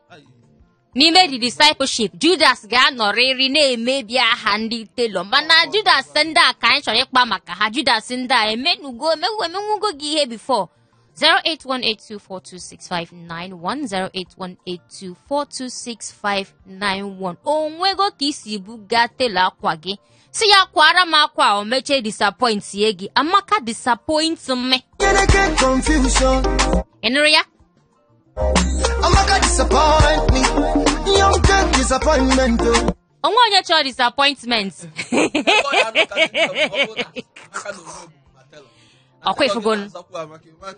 [SPEAKER 3] n'ime the discipleship. Judas ga-anọrịrị na-emebi aha ndị telọ, mana Judas ndị a ka anyị chọrọ ịkpa maka ha. Judas ndị a emenwugo gị ihe before. 08182426591, 08182426591. O nwego ka i si buga tailor akwa gị, si ya kwara m akwa, o mechie disappoint ye gị. Amaka disappoint me.
[SPEAKER 4] Get confusion.
[SPEAKER 3] Ị nụrụ ya?
[SPEAKER 4] Amaka disappoint me. Young girl disappointment. Oh.
[SPEAKER 3] Onwe onye chọrọ disappointment.
[SPEAKER 2] Ebe ọ ya anọkazi ọ bụrụ na Amaka na onwe bụ ma tailor. Na
[SPEAKER 3] Ọkwa
[SPEAKER 2] tailor gị
[SPEAKER 3] ifugonu.
[SPEAKER 2] na-azakwu Amaka, ịma-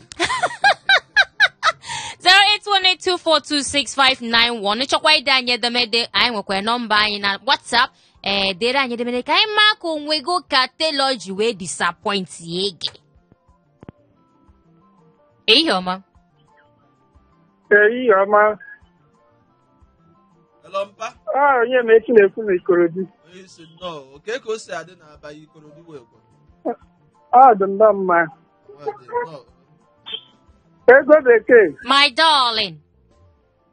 [SPEAKER 3] 08182426591. Ịchọkwa ide anyị edemede, anyị nwekwara nọmba anyị na WhatsApp. Ee, dere anyị edemede ka anyị maa ka onwego ka tailor ji wee disappoint ye gị. Ehihie ọma.
[SPEAKER 5] Ehihie ọma.
[SPEAKER 2] Hello, mpa.
[SPEAKER 5] Ah, onye ma echi na-ekwu na Ikorodu.
[SPEAKER 2] Onye isi nnọọ, oke ka o si adị na-abaghị Ikorodu wee kwe.
[SPEAKER 5] Ọ dị nnọọ mma.
[SPEAKER 2] Ọ dị nnọọ.
[SPEAKER 5] Ego bekee.
[SPEAKER 3] My darling.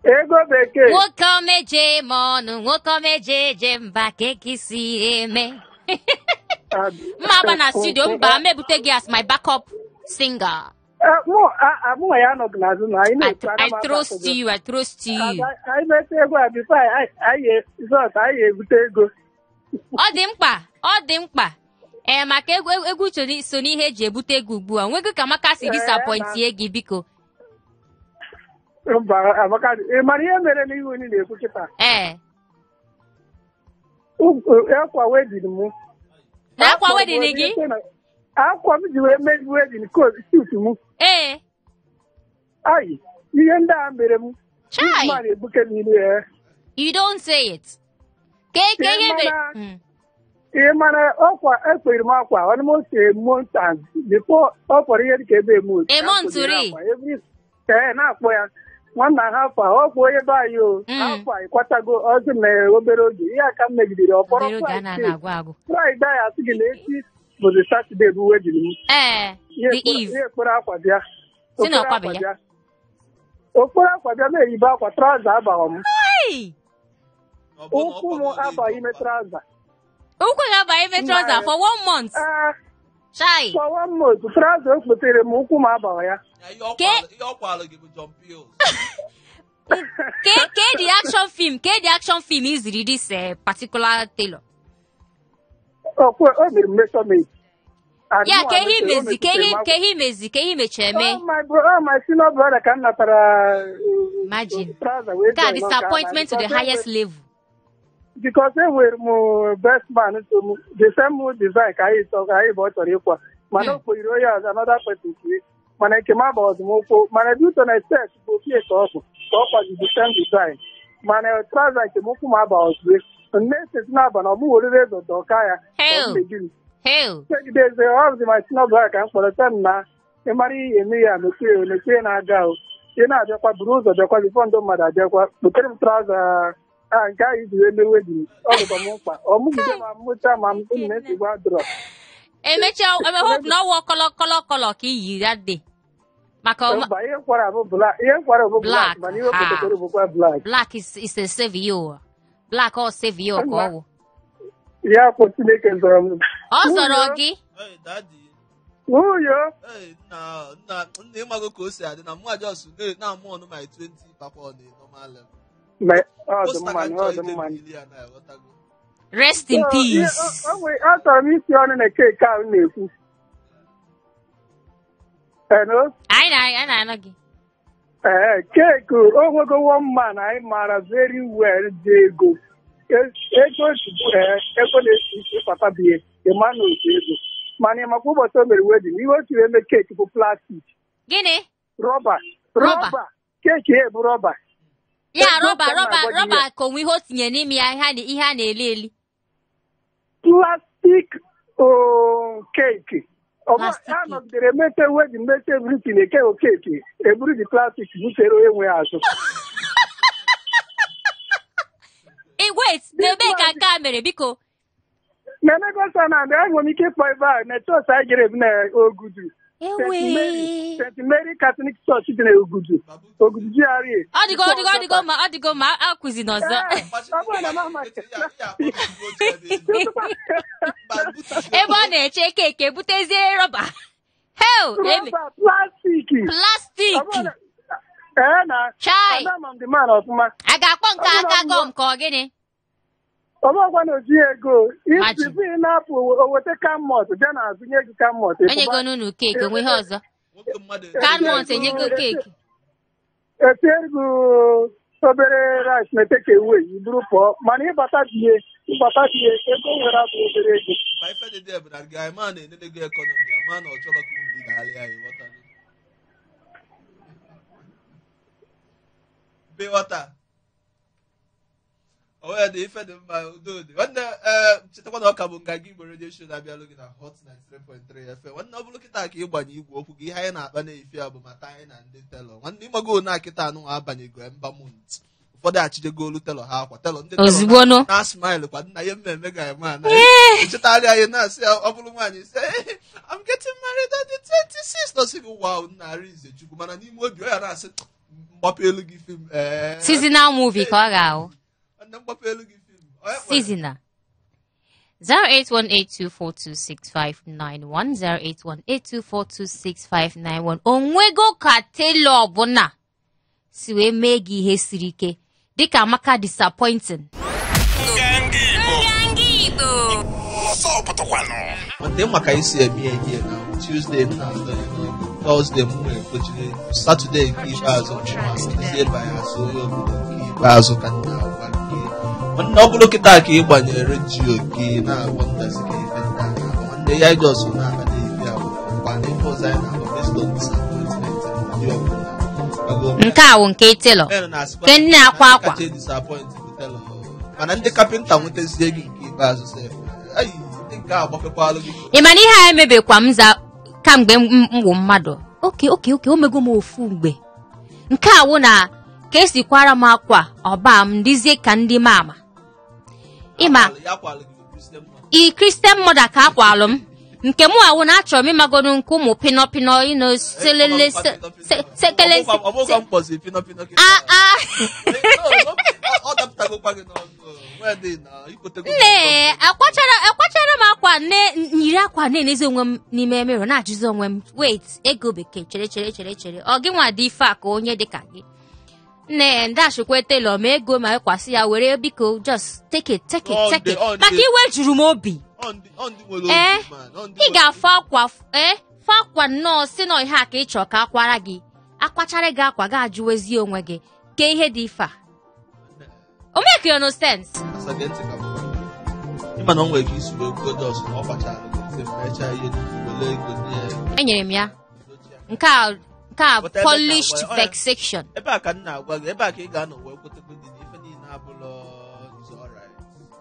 [SPEAKER 5] Ego bekee.
[SPEAKER 3] Nwoke omeje ma ọnụ, nwoke omeje eje mba, ka eke si eme. Mma agba na studio mba mebute gị as my backup singer.
[SPEAKER 5] Mụ ya anọghị n'azụ na anyị
[SPEAKER 3] I,
[SPEAKER 5] na-ekwu ana
[SPEAKER 3] I
[SPEAKER 5] m
[SPEAKER 3] trust
[SPEAKER 5] aba
[SPEAKER 3] you, I trust you.
[SPEAKER 5] Anyị meta ego a before anyị zọt anyị ebute ego.
[SPEAKER 3] Ọ dị mkpa, ọ dị mkpa. Ee, maka egwu egwu so n'ihe eji ebute ego ugbu a. Nwego ka Amaka si
[SPEAKER 5] Ee,
[SPEAKER 3] disappoint
[SPEAKER 5] na-
[SPEAKER 3] ye gị, biko.
[SPEAKER 5] Mba, Amaka, ị mara ihe mere n'ihu unu na-ekwu kịta?
[SPEAKER 3] Ee.
[SPEAKER 5] Akwa wedding mụ.
[SPEAKER 3] Na akwa wedding gị?
[SPEAKER 5] Akwa m ji wee mee wedding coat suit mụ.
[SPEAKER 3] Ee.
[SPEAKER 5] Ayi, ihe ndị a mere m.
[SPEAKER 3] Chai,
[SPEAKER 5] Mmadụ ebuke m ilu ya.
[SPEAKER 3] you don't say it. Ke ke
[SPEAKER 5] Ị
[SPEAKER 3] ihe mere.
[SPEAKER 5] mana- Ị mara ọkwa ekpere m akwa almost a month and before ọ fọrọ ihe dịka ebe a month.
[SPEAKER 3] A month
[SPEAKER 5] Ka m kpere
[SPEAKER 3] ri.
[SPEAKER 5] akwa. Ee, na-akpọ ya nwanna ha afọ a, ọ bụ onye be anyị o. Afọ a ịkwatago ọzọ na obere oge ihe aka m megidere ọ fọrọ
[SPEAKER 3] Obere oge a na-ana
[SPEAKER 5] Friday.
[SPEAKER 3] agwụ agwụ.
[SPEAKER 5] Friday anyị asị gị na echi bụzi Saturday bụ wedding m.
[SPEAKER 3] Ee,
[SPEAKER 5] Ihe
[SPEAKER 3] the eve.
[SPEAKER 5] Ihe ekpere akwa bịa.
[SPEAKER 3] Si na
[SPEAKER 5] Okporo
[SPEAKER 3] ọkwabe
[SPEAKER 5] akwa
[SPEAKER 3] ya.
[SPEAKER 5] bịa. Okporo akwa bịa na-eyibe akwa trouser abaghọ m.
[SPEAKER 3] Hey!
[SPEAKER 2] Ọ bụrụ na ọ
[SPEAKER 5] Ụkwụ m
[SPEAKER 2] kwago
[SPEAKER 5] abaghị ime
[SPEAKER 2] mpa.
[SPEAKER 5] trouser.
[SPEAKER 3] Ụkwụ ga-aba ime trouser for one month.
[SPEAKER 5] Ee,
[SPEAKER 3] Chai.
[SPEAKER 5] for one month trouser o kpotere m ụkwụ m abaghọ ya.
[SPEAKER 2] Ya, ihe ọ kwalụ gị bụ John Pills.
[SPEAKER 3] Ke ke the action film, ke the action film iziri this particular tailor.
[SPEAKER 5] Ọkwa o mere m measurement. And
[SPEAKER 3] Ya
[SPEAKER 5] mụ
[SPEAKER 3] ke ihe
[SPEAKER 5] o
[SPEAKER 3] mezi, ke
[SPEAKER 5] mezitere
[SPEAKER 3] ihe
[SPEAKER 5] m
[SPEAKER 3] ke ihe mezi, ke ihe meche eme.
[SPEAKER 5] Oh my bro, oh my senior brother ka m natara
[SPEAKER 3] Imagine.
[SPEAKER 5] trouser wee
[SPEAKER 3] Nke a
[SPEAKER 5] join ọka
[SPEAKER 3] disappointment to the
[SPEAKER 5] Because
[SPEAKER 3] highest level.
[SPEAKER 5] Because enwere m best man so m the same design ka anyị chọrọ ka anyị bụ ọ chọrọ ịkwa mana o kpoyiri onye ọzọ another person tie mana nke m agbaghọzi m ụkwụ mana due to na set bụ ofie ka ọ bụ ka ọ kwazi the same design mana trouser nke m ụkwụ m agbaghọzie nne sesi na-aba na ọ mụ were rezọ dọka ya ka ọ
[SPEAKER 3] Hell.
[SPEAKER 5] megiri
[SPEAKER 3] Hell.
[SPEAKER 5] megide eze ọ bụzi my senior brother ka m kpọrọ sị m na ị mara ihe eme ya mekwe mekwe na-aga o ị na-abịakwa buru ụzọ bịakwa before ndị mmadụ abịakwa kpotere m trouser a nke ahụ iji wee mee wedding ọ bụkwa m mkpa ọ mụgide ma mụcha ma m na nsogbu adịrọ.
[SPEAKER 3] Emecha, eme hope na ọwụ kọlọ kọlọ kọlọ ka i yi that day. Maka ọma
[SPEAKER 5] Mba, ihe nkwara bụ black, ihe nkwara bụ
[SPEAKER 3] Black,
[SPEAKER 5] black mana ihe
[SPEAKER 3] ha.
[SPEAKER 5] okpotokoro bụkwa black.
[SPEAKER 3] Black is a savior. Black ọ savior ka ọ wụ.
[SPEAKER 5] Ya kwụ Chineke zọrọ m.
[SPEAKER 3] Ọ zọrọ gị.
[SPEAKER 2] Hey, daddy.
[SPEAKER 5] Nwunye.
[SPEAKER 2] Hey, nna nna nna, ịmago ka o si adị na mụ just na-amụ ọnụ my 20 papa on a normal level.
[SPEAKER 5] Ma ọ dị
[SPEAKER 2] Posta
[SPEAKER 5] mma
[SPEAKER 2] ka
[SPEAKER 5] ọ
[SPEAKER 2] nchọ
[SPEAKER 5] dị
[SPEAKER 2] ije
[SPEAKER 5] mma.
[SPEAKER 2] n'ili ya na aghọtago.
[SPEAKER 3] Rest in
[SPEAKER 5] So,
[SPEAKER 3] peace.
[SPEAKER 5] Achọrọ m isi ọnụ na keeki ahụ na-ekwu. Hello?
[SPEAKER 3] Anyị na-anọ gị.
[SPEAKER 5] Ee, keeki o nwego one man anyị maara very well dị ego. Ego ozugbo ee, ego na-esi isi papa bie ịma na otu ego. Mana ị makwa ụbọchị o mere wedding, ihe o tiri eme keeki bụ plastic,
[SPEAKER 3] Gịnị?
[SPEAKER 5] rọba,
[SPEAKER 3] Rọba.
[SPEAKER 5] rọba, keeki ya bụ rọba.
[SPEAKER 3] Ya
[SPEAKER 5] Ego
[SPEAKER 3] rọba
[SPEAKER 5] ka m
[SPEAKER 3] rọba
[SPEAKER 5] na-agwa gị
[SPEAKER 3] rọba
[SPEAKER 5] ya.
[SPEAKER 3] ka onwe ihe o tinye n'ime ya ihe a na-eli eli.
[SPEAKER 5] Plastic o keeki. Ọ bụ
[SPEAKER 3] Plastic
[SPEAKER 5] a nọgidere mete wedding mete everything eke o keeki eburu the plastic butere onye nwe ya azụ.
[SPEAKER 3] Eh, wait, n'ebe ka nke a mere biko?
[SPEAKER 5] Na Lagos na enwere m ike ịkpọ ebe a na chọọchị anyị jere ebu na Ogudu.
[SPEAKER 3] Ewe.
[SPEAKER 5] St. Mary Catholic Church dị na Ogudu. Ogudu GRA.
[SPEAKER 3] Ọ dịgo ọ dịgo ọ dịgo ma ọ dịgo ma akụzi n'ọzọ.
[SPEAKER 5] Ee, ọ bụrụ na m amaghị.
[SPEAKER 3] Ebe ọ na-eche keeki ebutezie rọba. Hell,
[SPEAKER 5] Rọba plastic.
[SPEAKER 3] Plastic.
[SPEAKER 5] Ee na.
[SPEAKER 3] Chai.
[SPEAKER 5] Ana m the man ọfụma.
[SPEAKER 3] A ga-akpọ nke aka gọm ka ọ gịnị?
[SPEAKER 5] Ọbụkwa na oji ego.
[SPEAKER 3] Imagine.
[SPEAKER 5] Isi na-apụ o weta kamọt bịa na-azụ nye gị kamọt.
[SPEAKER 3] Enyego n'unu keeki onwe ihe ọzọ.
[SPEAKER 2] Nwoke mmadụ
[SPEAKER 3] Kamọt enyego keeki.
[SPEAKER 5] Etinyere gị obere rice na take away i buru pụọ mana ịbata die ego nwere abụ obere ego.
[SPEAKER 2] Ma ife dị dị bụ na gị anyị ma na-enene gị ekọnọmi ama na ọ chọrọ ka unu bidogharịa ya ịghọta gị. Be ghọta. O wee dị ife dị mma udo dị. Nwanne chetakwa na ọ ka bụ Nganga Igbo Radio Show na-abịalụ gị na Hot 93.3 FM. Nwanne ọ bụrụ kịta ka ịgbanye igwe okwu gị ihe anyị na-akpa na-efi a bụ mata anyị na ndị telọ. Nwanne ịmago na kịta anụ abanyego Ember Month. Ụfọdụ achijego olu telọ ha akwa telọ ndị telọ
[SPEAKER 3] Ozugbo nụ.
[SPEAKER 2] na smile kwa nna ya mmemme ga-eme a na echetagharị anyị na-asị ya, ọ bụrụ nwaanyị sị "Hey, I'm getting married on the 26th." Ọ sị gị wow nna Arinze Chukwu mana n'ime obi ọ ya na-asị mgbapụ elu gị fim
[SPEAKER 3] Seasonal movie ka ọ ga-ahụ.
[SPEAKER 2] Nwanne mgbapụ elu gị fim
[SPEAKER 3] Seasonal. 08182426591 08182426591. Onwego ka tailor ọbụla si wee mee gị ihe siri ike dịka Amaka disappointing.
[SPEAKER 1] Nganga Igbo.
[SPEAKER 3] Nganga Igbo.
[SPEAKER 1] Ọsọ pụtakwanụ.
[SPEAKER 2] Nwanne maka isi eme ihe na Tuesday m na-atọ Thursday m nwere kpochiri Saturday nke ikpeazụ m ebe anyị asụ onye obodo nke ikpeazụ ka m na-agwa gị. Nwanne ọ bụrụ kịta ka ị gbanyere redio gị na-agwọ ndazi ka ife ndị a na-agba. Nwanne ya ịdị ọsọ na-aba n'ife a bụ na ife ọzọ anyị na-agba based on disappointment ndị ọbụla.
[SPEAKER 3] Nke a wụ nke tailor. Nke ndị na-akwa akwa.
[SPEAKER 2] Kacha disappoint bụ tailor. Mana ndị kapịnta nwetazie gị nke ikpeazụ sef. Ayi, ndị nke a gbafekwalụ gị.
[SPEAKER 3] Ị ma na ihe a emebekwa m za kamgbe m wụ mmadụ. Oke o mego m ofu mgbe. Nke a wụ na ka esi kwara m akwa ọba m dizie ka ndị mama. Ịma
[SPEAKER 2] Ya kwalụ gị bụ Christian mother.
[SPEAKER 3] i Christian mother ka akwalụ m. Nke mụ awụ na achọrọ m ịmagodu nke ụmụ pino pino ino selele sekele
[SPEAKER 2] Ọ bụkwa mkpọzi pino pino kịta.
[SPEAKER 3] a a
[SPEAKER 2] Ọ dapụtagokwa gị n'ọnụ. Nwedị na ikotego.
[SPEAKER 3] Nne akwachara m akwa nne yiri akwa na-enezi onwe m n'ime mirror na-ajụzi onwe m wait ego bekee chere ọ gị nwa dị ife a ka onye dị ka gị. Nne ndashikwe tailor ma ego ma ekwasị ya were biko just take it maka iwe juru m obi.
[SPEAKER 2] Ee,
[SPEAKER 3] ị ga-afụ akwa fụ akwa nnọọ si nọ ihe a ka ị chọrọ ka akwara gị akwachara gị akwa ga ajụwezi onwe gị ke ihe dị ife a. O make no sense.
[SPEAKER 2] Ịma na o nwere ike isi wee kwuo dọs na ọ kwachara gị mechaa ihe were ego nye ya.
[SPEAKER 3] Enyere m ya nke a polished vexation.
[SPEAKER 2] Ebe a ka m na-agwa gị, ebe a ka ị ga-anọ wee kwetekwe dị na ife niile abụlọ is alright.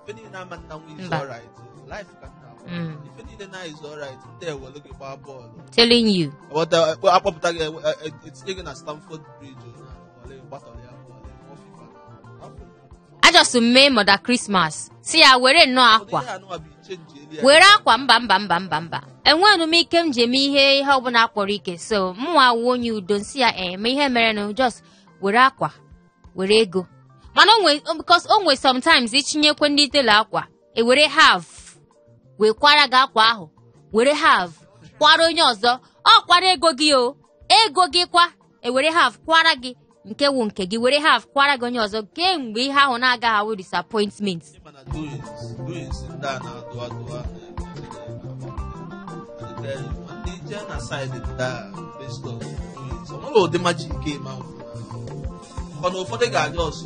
[SPEAKER 2] Ife niile ama nna nwa is alright. Life ka m na-agwa. Ife niile na is alright. Ndị ewelu gị gbaa bọọlụ.
[SPEAKER 3] Telling you.
[SPEAKER 2] Akpọpụta gị etinye gị na Stamford Bridge gbatọrọ ya bọọlụ.
[SPEAKER 3] I just mee Mother Christmas. Si ya were nnọọ akwa. Were akwa mba. Enweghị m ike m ji eme ihe ọbụla akpọrọ ike. So mụnwa wụ onye udo nsị ya eme ihe merenụ just were akwa were ego. Mana because o nwe sometimes ichinyekwe ndị tailor akwa ewere half wee kwara gị akwa ahụ were half kwara onye ọzọ ọ kwara ego gị o ego gị kwa ewere half kwara gị nke wụ nke gị were half kwara gị onye ọzọ kemgbe ihe ahụ na-agaghị awụ disappointment.
[SPEAKER 2] Ụdị majik ma ụfọdụ ga-aja ọsọ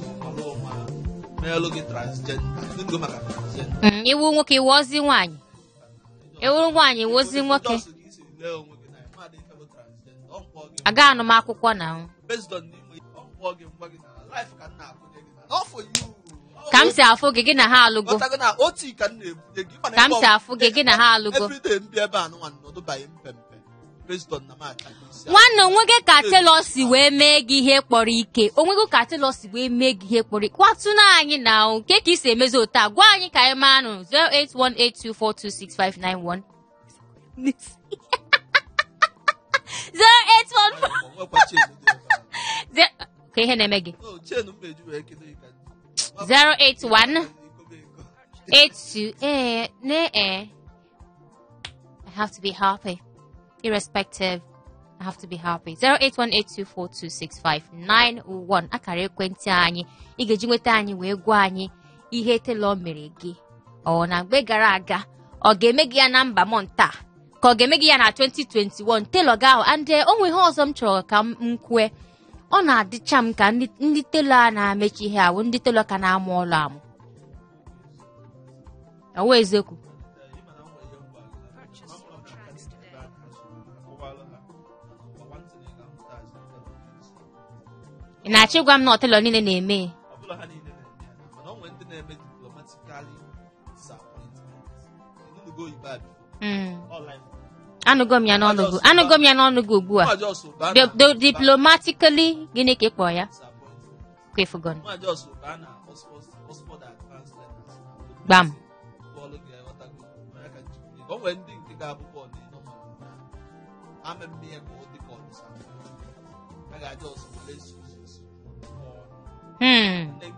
[SPEAKER 2] meelụ gị transgender maka transgender.
[SPEAKER 3] Iwu nwoke iwu ozi nwaanyị iwu nwaanyị iwu ozi nwoke aga anụ m akwụkwọ na ka m si afụ gị gị na ha alụgo ka m si afụ gị gị na ha alụgo. Nwanne onwege ka tailor si wee mee gị ihe kpọrọ ike onwego ka tailor si wee mee gị ihe kpọrọ ike kwatụna anyị na nke ka isi emezi otu a gwa anyị ka anyị maa nụ 08182426591 081 ka ihe na-eme gị 081 82 I have to be happy. Irrespective, I have to be happy. 08182426591 akara ekwentị anyị ị ga-eji nweta anyị wee gwa anyị ihe tailor mere gị ọ na mgbe gara aga, ọ ga-eme gị ya na mba mọnta ka ọ ga-eme gị ya na 2021 tailor gị ahụ. And o nwe ihe ọzọ m chọrọ ka m kwue, ọ na-adịcha m ka ndị tailor a na-amechi ihe awụ ndị tailor ka na-amụ ọlụ amụ. Ọ wụ eziokwu? Ị na-achọ ịgwa m na tailor niile na-eme?
[SPEAKER 2] Ọ bụla ha niile na-eme ya, mana o nwere ndị na-eme diplomatically disappointment. Ịnụgo oyibo a before? All life.
[SPEAKER 3] Anụgo m ya n'ọnụ gị. Anụgo m ya n'ọnụ gị ugbu a.
[SPEAKER 2] Nwa just baa
[SPEAKER 3] Diplomatically, gịnị ka ị kpọrọ ya?
[SPEAKER 2] Disappointment.
[SPEAKER 3] Kwefugon.
[SPEAKER 2] Nwa just baa na Oxford Advanced Learners.
[SPEAKER 3] Gbam.
[SPEAKER 2] Bọọlụ ga-aghọtago. Onye ka njikwa ya. O nwere ndị nke ga-abụ bọọlụ na ịnọ ma ama mme ya ka ọ dị ka ọ disappointment. A ga-aja ọsọ were zuzuzu.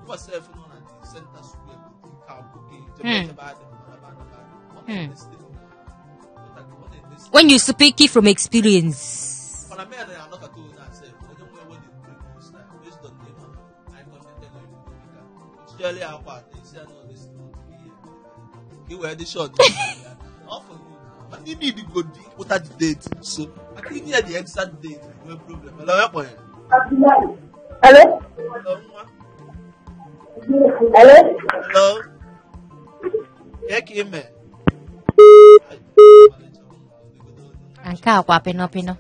[SPEAKER 2] Na sef nọ na the center square bụ nke agwụ gị jebe ebe adị mma na ba na ba dị. Ọ na-emesite na ghọtago, ọ na-emesite.
[SPEAKER 3] When you speak it from experience.
[SPEAKER 2] Mana men na-anọkọta onye asef onye nwe wedding preview style based on the ịma anyị kọnetele oyibo dịka ochichele ya akwa atọ isi ya na olesi na otu ihe ka i wee dị short ọ for you. Mana ime idigo dị ịkpụta the date nso maka inye ya the exact date nwee problem. Hello, onye kpọrọ ya?
[SPEAKER 6] Hello?
[SPEAKER 2] Hello, nwa.
[SPEAKER 6] Hello?
[SPEAKER 2] Hello. Kee ka ime?
[SPEAKER 3] Nke a kwa pịnọ pịnọ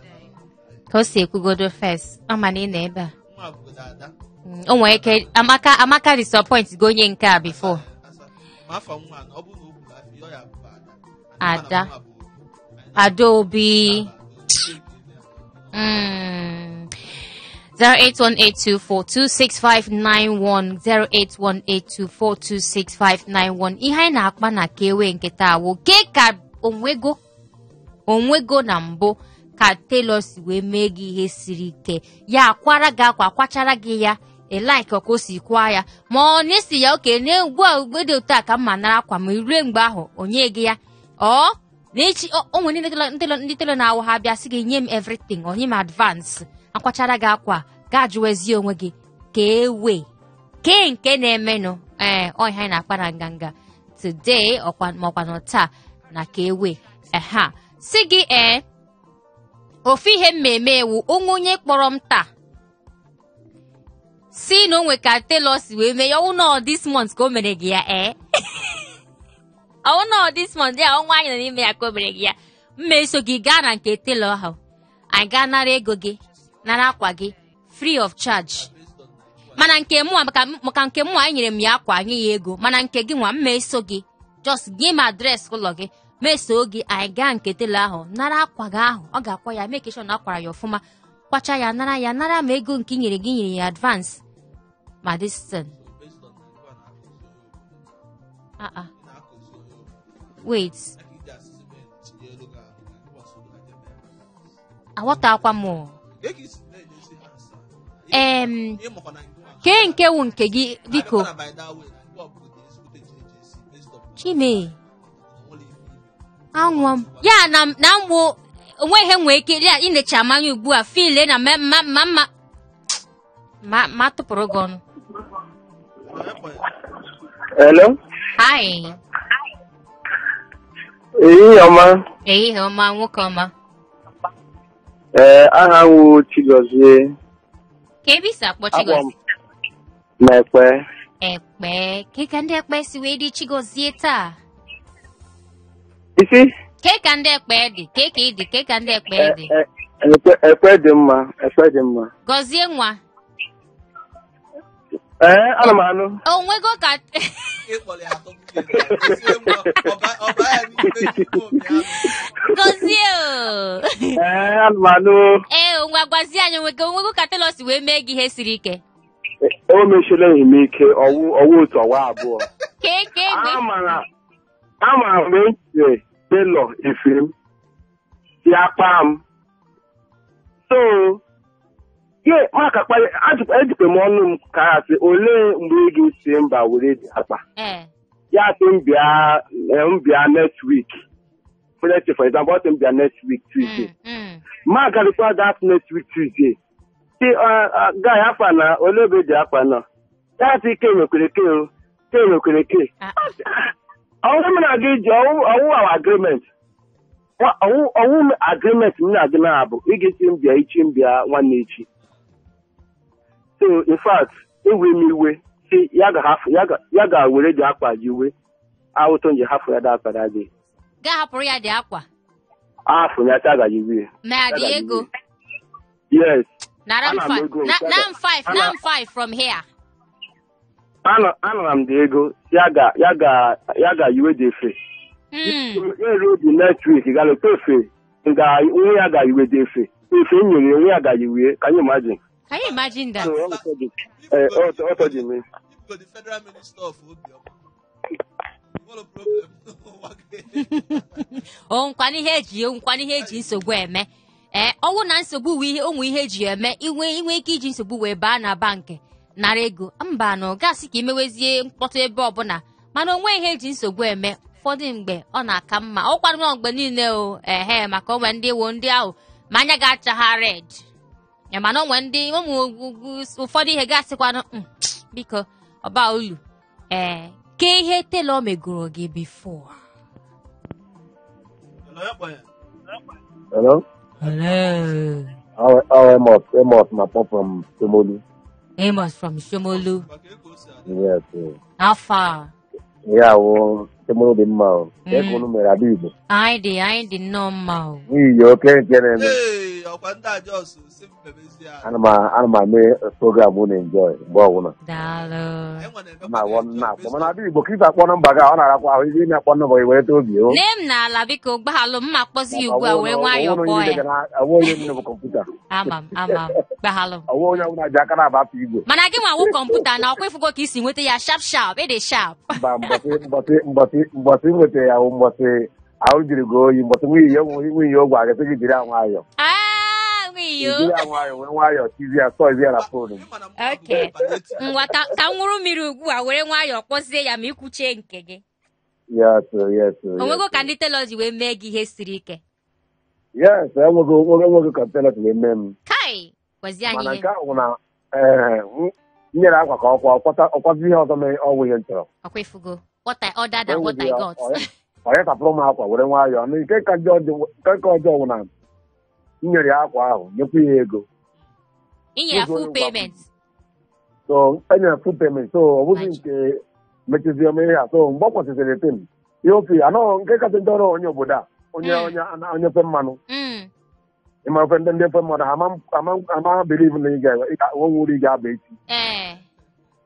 [SPEAKER 3] ka o si ekwugodo first, ọ ma na ị nọ ebe a.
[SPEAKER 2] Nwa bụgodo ada.
[SPEAKER 3] O nwere ike Amaka disappoint gị onye nke a before.
[SPEAKER 2] Asa, ma afa nwa na ọ bụrụ na o gburu afọ ya, ọ ya bụ ada.
[SPEAKER 3] Ada.
[SPEAKER 2] Mana nwa bụ Obi.
[SPEAKER 3] Adaobi. 08182426591 08182426591. Ihe anyị na-akpa na ka ewe nke taa wụ ke ka onwego na mbụ ka tailor si wee mee gị ihe siri ike, ya akwara gị akwa, kwachara gị ya elike ka o si kwa ya, ma ọ na-esi ya oke na ugbu a ugbo dị otu a ka mma nara akwa ma rue mgbe ahụ onye gị ya ọ na-echi. O nwere ndị tailor na-awụ ha bịa sị gị nye m everything, onye m advance akwachara gị akwa, gaa jụwezie onwe gị ka ewe ke nke na-emenụ. Ee, ọ ihe anyị na-akpa na nganga today, ọkwa makwa nọ taa na ka ewe eha si gị. Ee, ofu ihe mmemme ewu onwe onye kpọrọ m taa si na onwe ka tailor si wee mee ya, ọwụ nọ this month ka o mere gị ya. Ee, ọwụ nọ this month ya, ọnwa anyị nọ n'ime ya ka o mere gị ya, mma eso gị gaa na nke tailor ahụ, anyị gaa nara ego gị, nara akwa gị free of charge. Mana nke mụnwa, maka nke mụnwa anyị nyere m ya akwa, nye ya ego, mana nke gị nwa mma eso gị, just nye m address ụlọ gị, ma eso gị anyị gaa nke tailor ahụ nara akwa gị ahụ. Ọ ga-akwa ya, make sure na akwara ya ọfụma, kwacha ya, nara ya, nara ma ego nke i nyere gị, nyere ya advance ma this thing.
[SPEAKER 2] Based on na ngwa na-akụzi onye obodo.
[SPEAKER 3] Ah, ah.
[SPEAKER 2] Ị na-akụzi onye obodo.
[SPEAKER 3] Wait.
[SPEAKER 2] Ya ka iji asịsị men tinye elu gị ahụ ka gị gbasoro ha jebe ebe.
[SPEAKER 3] Aghọtakwa m o.
[SPEAKER 2] Kee ka isi na-enyezi ha nsa? Ịmakwa na ngwa
[SPEAKER 3] Kee nke wụ nke gị biko.
[SPEAKER 2] Abịakwa na by that way na ngwa obodo ezigbote JJC based on
[SPEAKER 3] Chime.
[SPEAKER 2] na nwere ife ime.
[SPEAKER 3] Anwụ m ya na na mgbu onwe ihe nwee ike ya inecha mmanya ugbu a file na ma ma ma ma ma ma tụpụrụ gị ọnụ.
[SPEAKER 2] Onye kpọrọ ya?
[SPEAKER 7] Hello?
[SPEAKER 3] Hi.
[SPEAKER 7] Ehihie ọma.
[SPEAKER 3] Ehihie ọma, nwoke ọma.
[SPEAKER 7] Ee, aha m wụ Chigozie.
[SPEAKER 3] Ka ebe isi akpọ?
[SPEAKER 7] Akpọ m
[SPEAKER 3] Chigozie.
[SPEAKER 7] na Ekpe.
[SPEAKER 3] Ekpe ke ka ndị Ekpe si wee dị, Chigozie, taa?
[SPEAKER 7] Isi?
[SPEAKER 3] Ke ka ndị Ekpe dị, ke ka ị dị, ke ka ndị Ekpe dị?
[SPEAKER 7] Ekpe dị mma, Ekpe dị mma.
[SPEAKER 3] Gọzie nwa.
[SPEAKER 7] Ee, ana m anụ.
[SPEAKER 3] Onwego ka
[SPEAKER 2] Ịkpọrọ ya atọ nwunye gị, gozie nwa, ọba ya n'ime ime obi ahụ.
[SPEAKER 3] Gọzie o.
[SPEAKER 7] Ee, ana m anụ.
[SPEAKER 3] Ee, ngwa gwazie anyị, onwego ka tailor si wee mee gị ihe siri ike?
[SPEAKER 7] O mechiela ehime ike, ọwụ otu ọwa abụọ.
[SPEAKER 3] Ke ke egbe.
[SPEAKER 7] Amara mgbe m chere tailor efe m, ya kpaa m. So, ye, maka ejikwa m ọnụ m ka ya sị, olee mgbe ị ga-esi mba were dị akpa?
[SPEAKER 3] Ee.
[SPEAKER 7] Ya sị m bịa, m bịa next week. Let's say for example, ọ sị m bịa next week Tuesday. Ma agarịkwa that next week Tuesday. Sị, guy, afa na ole ebe dị akwa nọ. Ya sị ke nwekwere ke o, ke nwekwere ke.
[SPEAKER 3] Ah.
[SPEAKER 7] Ọwụ m na gị ji ọwụ ọwụ our agreement. Ọwụ ọwụ m agreement m na gị na-abụ ị ga-esi m bịa echi m bịa nwanne echi. So in fact, ewe m iwe sị ya ga-ahafụ ya ga-were dị akwa ji uwe awụtọ nji hafụ ya da akwa da dị.
[SPEAKER 3] Gaa hapụrụ ya dị akwa.
[SPEAKER 7] Ahafụ ya sị agaghị iwe.
[SPEAKER 3] Ma ya dị ego.
[SPEAKER 7] Yes.
[SPEAKER 3] Nara m
[SPEAKER 7] Ana m
[SPEAKER 3] five.
[SPEAKER 7] ego nke
[SPEAKER 3] Na m five, na m five from here.
[SPEAKER 7] Anara m dị ego ya ga yiwe dị efe. Eruo dị next week ga leta efe nga nwa ya ga yiwe dị efe. Efe m nyere nwa ya ga yiwe. Can you imagine?
[SPEAKER 3] Can you imagine that?
[SPEAKER 7] So, ọ tọ dị me.
[SPEAKER 2] Ibugo the federal minister of Obiọma. Nwere problem n'ụwa gị.
[SPEAKER 3] O nkwana ihe eji nsogbu eme. Ee, ọnwụ na nsogbu wụ ihe ụmụ ihe eji eme inwe ike iji nsogbu wee baa na bankị nara ego mba na gasị ka imewezie mkpọtụ ebe ọbụla mana onwe ihe eji nsogbu eme ụfọdụ mgbe ọ na-aka mma ọ kwadoro mgbe niile o ehe maka onwe ndị wo ndị ahụ ma anya ga-acha ha red Ya mana onwe ndị ụmụ ụfọdụ ihe gasịkwanụ biko ọba ulu ee ke ihe telo megoro gị before.
[SPEAKER 2] Hello, ya kpọ ya.
[SPEAKER 8] Hello?
[SPEAKER 3] Hello.
[SPEAKER 8] How Amos na pop from Somolu.
[SPEAKER 3] Amos from Shomolu.
[SPEAKER 2] Maka ego o si adị.
[SPEAKER 8] Yes.
[SPEAKER 3] How far?
[SPEAKER 8] Yeah, well, Somolu dị mma o. Ka unu mere ada Igbo.
[SPEAKER 3] Anyị dị nnọọ mma o.
[SPEAKER 8] N'ihi oke nke na-eme.
[SPEAKER 2] Ee, ọkwa ndị a jos si m mebezie ala.
[SPEAKER 8] Ana m ame program unu enjoy mgbe ọbụla.
[SPEAKER 3] Daalụ.
[SPEAKER 2] Anyị nwa na-emekwa
[SPEAKER 8] Na awọ
[SPEAKER 2] na-enjoy
[SPEAKER 8] na akpọ.
[SPEAKER 2] based
[SPEAKER 8] Mana
[SPEAKER 2] on-
[SPEAKER 8] ada Igbo ka ị akpọ nọmba gị a, ọ na-arakwa ahụ ihe na-akpọ nọmba gị wereta obi o.
[SPEAKER 3] Lee m n'ala biko gbaghalụ m ma kpọzi ya ugbu a were nwayọọ kpọọ ya.
[SPEAKER 8] Ọwụ onye niile bụ kọmputa.
[SPEAKER 3] Ama m gbaghalụ m.
[SPEAKER 8] Ọwụ onye ọbụla ji aka na-aba afọ igwe.
[SPEAKER 3] Mana gị nwa wụ kọmputa na ọkwa ịfụgo ka isi nweta ya sharp sharp ịdị sharp.
[SPEAKER 8] Mba mbọsị nweta ya wụ mbọsị ahụ jiri gị oyi mbọsị nwunye ogwe agasị gị jiri nwayọọ.
[SPEAKER 3] Ah, nwunye.
[SPEAKER 8] Jiri ya nwayọọ wee nwayọọ tizi ya sọọ ya na fonu.
[SPEAKER 2] Ị ma na mụ bụ
[SPEAKER 3] Okay.
[SPEAKER 2] palliative.
[SPEAKER 3] Ngwa ka m ṅụrụ mmiri ugbu a were nwayọọ kpọzie ya ma ikwuchie nke gị.
[SPEAKER 8] Yes, yes.
[SPEAKER 3] O nwego ka ndị telọji wee mee gị ihe siri ike.
[SPEAKER 8] Yes, enwego ka telọs wee mee m.
[SPEAKER 3] Kai, gwazie anyị
[SPEAKER 8] Mana
[SPEAKER 3] ihe.
[SPEAKER 8] nke ahụ na m nyere akwa ka ọkwa ọkwazi ihe ọzọ mee ọwụ ihe m chọrọ.
[SPEAKER 3] Ọkwa ịfụgo. What I ordered and what I got.
[SPEAKER 8] Ọ ya tapụrụ m akwa were nwayọọ. Na nke ka ọjọọ wụ na m nyere ya akwa ahụ nyekwa ya ego.
[SPEAKER 3] Inye ya full payment.
[SPEAKER 8] So enyere full payment. So ọ bụghị nke mechizie m ihe a. So mgbe ọ kwụsịsịrị pin ihe ofe anọ nke kasị ndị ọrụ onye obodo a onye onye ofe mmanụ. Ịma ofe ndị ofe mmanụ ama believe na ị ga-enwe uru ị ga-aba echi.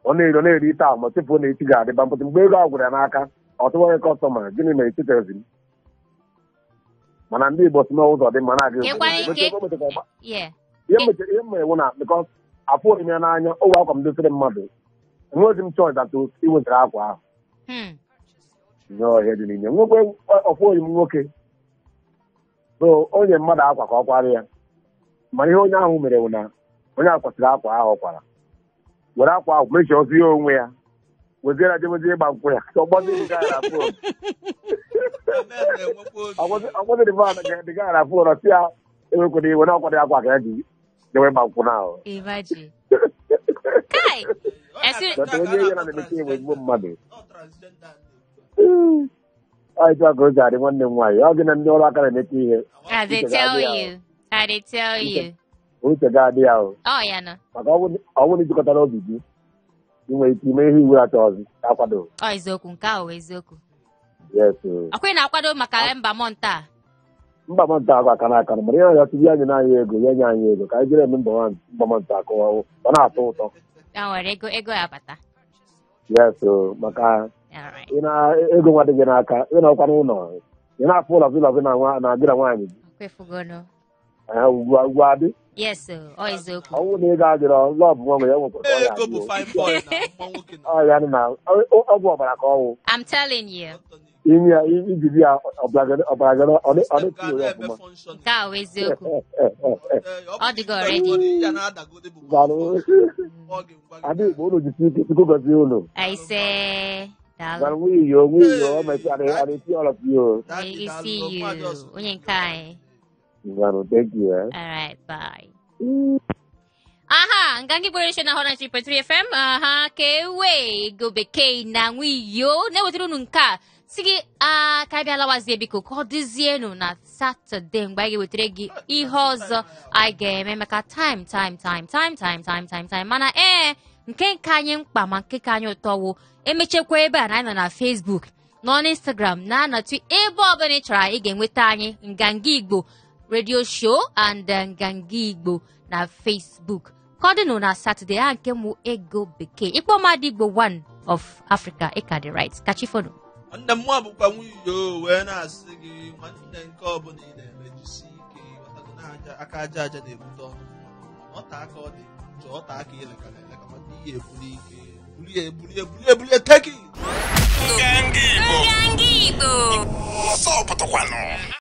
[SPEAKER 8] Ọ na-eri taa ma tupu na echi ga-adịba mpụtụ mgbe ego a gwụrụ ya n'aka ọ tụwanye kọstọma gịnị mere echetezi m. Mana ndị Igbo si n'ụzọ dị mma na-aga ihe mere wụ na because afụghị m ya n'anya o wee akwa m dosere mmadụ enweghị m choice atụ iwetara akwa ahụ. Nye ọhịa dị n'ime nwekwe ọfụghị m nwoke so onye mmadụ akwa ka ọ kwara ya mana ihe onye ahụ mere wụ na onye ahụ kwasịrị akwa ahụ ọ kwara were akwa ahụ mechie ozi ya onwe ya weziere jewezie ịgba nkwụ ya ọgbọzi dị na fon si ya ewekwere iwe na ọkwado akwa ka ya ji jewe ịgba nkwụ na ahụ. Onye ya na-emechi ewe ezigbo mmadụ. Ọ etu a ka o si adị nwanne m nwaanyị ọ gị na ndị ọrụ aka na-emete ihe.
[SPEAKER 3] I tell you.
[SPEAKER 8] Uche ga-adị ya o. Maka ọ bụrụ na ijikọtara obi gị ị nwere ike ime ihe iwu achọghịzị akwado.
[SPEAKER 3] Ọ eziokwu nke ahụ eziokwu.
[SPEAKER 8] Yes.
[SPEAKER 3] Ọkwa ị na-akwado maka mba mọnta a?
[SPEAKER 8] Mba mọnta akwa aka n'aka mana ihe ọzọ tupu ya nye anyị ego ya nye anyị ego ka anyị jere eme mba mọnta akụwa ọ na-atọ ụtọ.
[SPEAKER 3] Ya nwere ego ya bata.
[SPEAKER 8] Yes, maka ị na ego nwa dị gị n'aka ị na-ọkwa n'ụlọ ị na-afụ ụlọ gị na gị na nwaanyị gị. Ugwu adị.
[SPEAKER 3] Yes, ọ eziokwu.
[SPEAKER 8] Ọnwụ na ego adịrọ lọbụ nwa ya nwekwara
[SPEAKER 2] ego bụ fine boy na nwa nwoke na.
[SPEAKER 8] Ọ ya na ọgwụ ọbara ka ọwụ.
[SPEAKER 3] I'm telling you.
[SPEAKER 8] Inye ya ijiji ya ọbara gị ọ dị ya ọfụma.
[SPEAKER 3] Nke a wụ eziokwu. Ọ dịgo already.
[SPEAKER 8] Ada Igbo unu jisi ike Chukwu gọzie unu.
[SPEAKER 3] I say Daalụ.
[SPEAKER 8] Gwara nwunye yo, nwunye yo, ọ mesị, I dey see all of you.
[SPEAKER 2] Daddy,
[SPEAKER 3] We
[SPEAKER 2] daalụ.
[SPEAKER 3] see
[SPEAKER 2] Nwa
[SPEAKER 3] you.
[SPEAKER 2] just-
[SPEAKER 3] Onye nke anyị.
[SPEAKER 8] Ngwanụ, thank you, eh.
[SPEAKER 3] All right, bye. Aha, Nganga Igbo Radio na 103.3 FM. Aha, ka ewe ego bekee na nwiyo na-ewetara unu nke a si gị a ka bịa lawazie, biko ka ọ dịzienụ na Satọde mgbe anyị ga-ewetara gị ihe ọzọ anyị ga-eme maka time time time time time time time time. Mana ee, nke nke anyị mkpa ma nke ka anyị ụtọ wụ emechekwa ebe a na anyị nọ na Facebook, nọ n'Instagram, na na Twitter, ebe ọbụla ị chọrọ ị ga-enweta anyị, Nganga Igbo Radio Show and Nganga Igbo na Facebook. Ka ọ dịnụ na Satọde a. Nke mụ ego bekee, ịkpọ mmadụ Igbo one of Africa, ịka dị right. Kachifonu.
[SPEAKER 2] Nwanne m, nwa bụkwa nwunye o wee na-asị gị, nwanne, nke ọbụla ị na-eme, jisi ike. Ghọtago na aka aja aja na-ebute ọnụ mmanụ. Ọta aka ọ dị njọ, ọta aka ilekara eleka, nwanne, ihe ebuli ike, bulie, bulie, bulie, bulie, take it.
[SPEAKER 1] Nganga Igbo.
[SPEAKER 3] Nganga Igbo.
[SPEAKER 1] Ọsọ pụtakwanụ.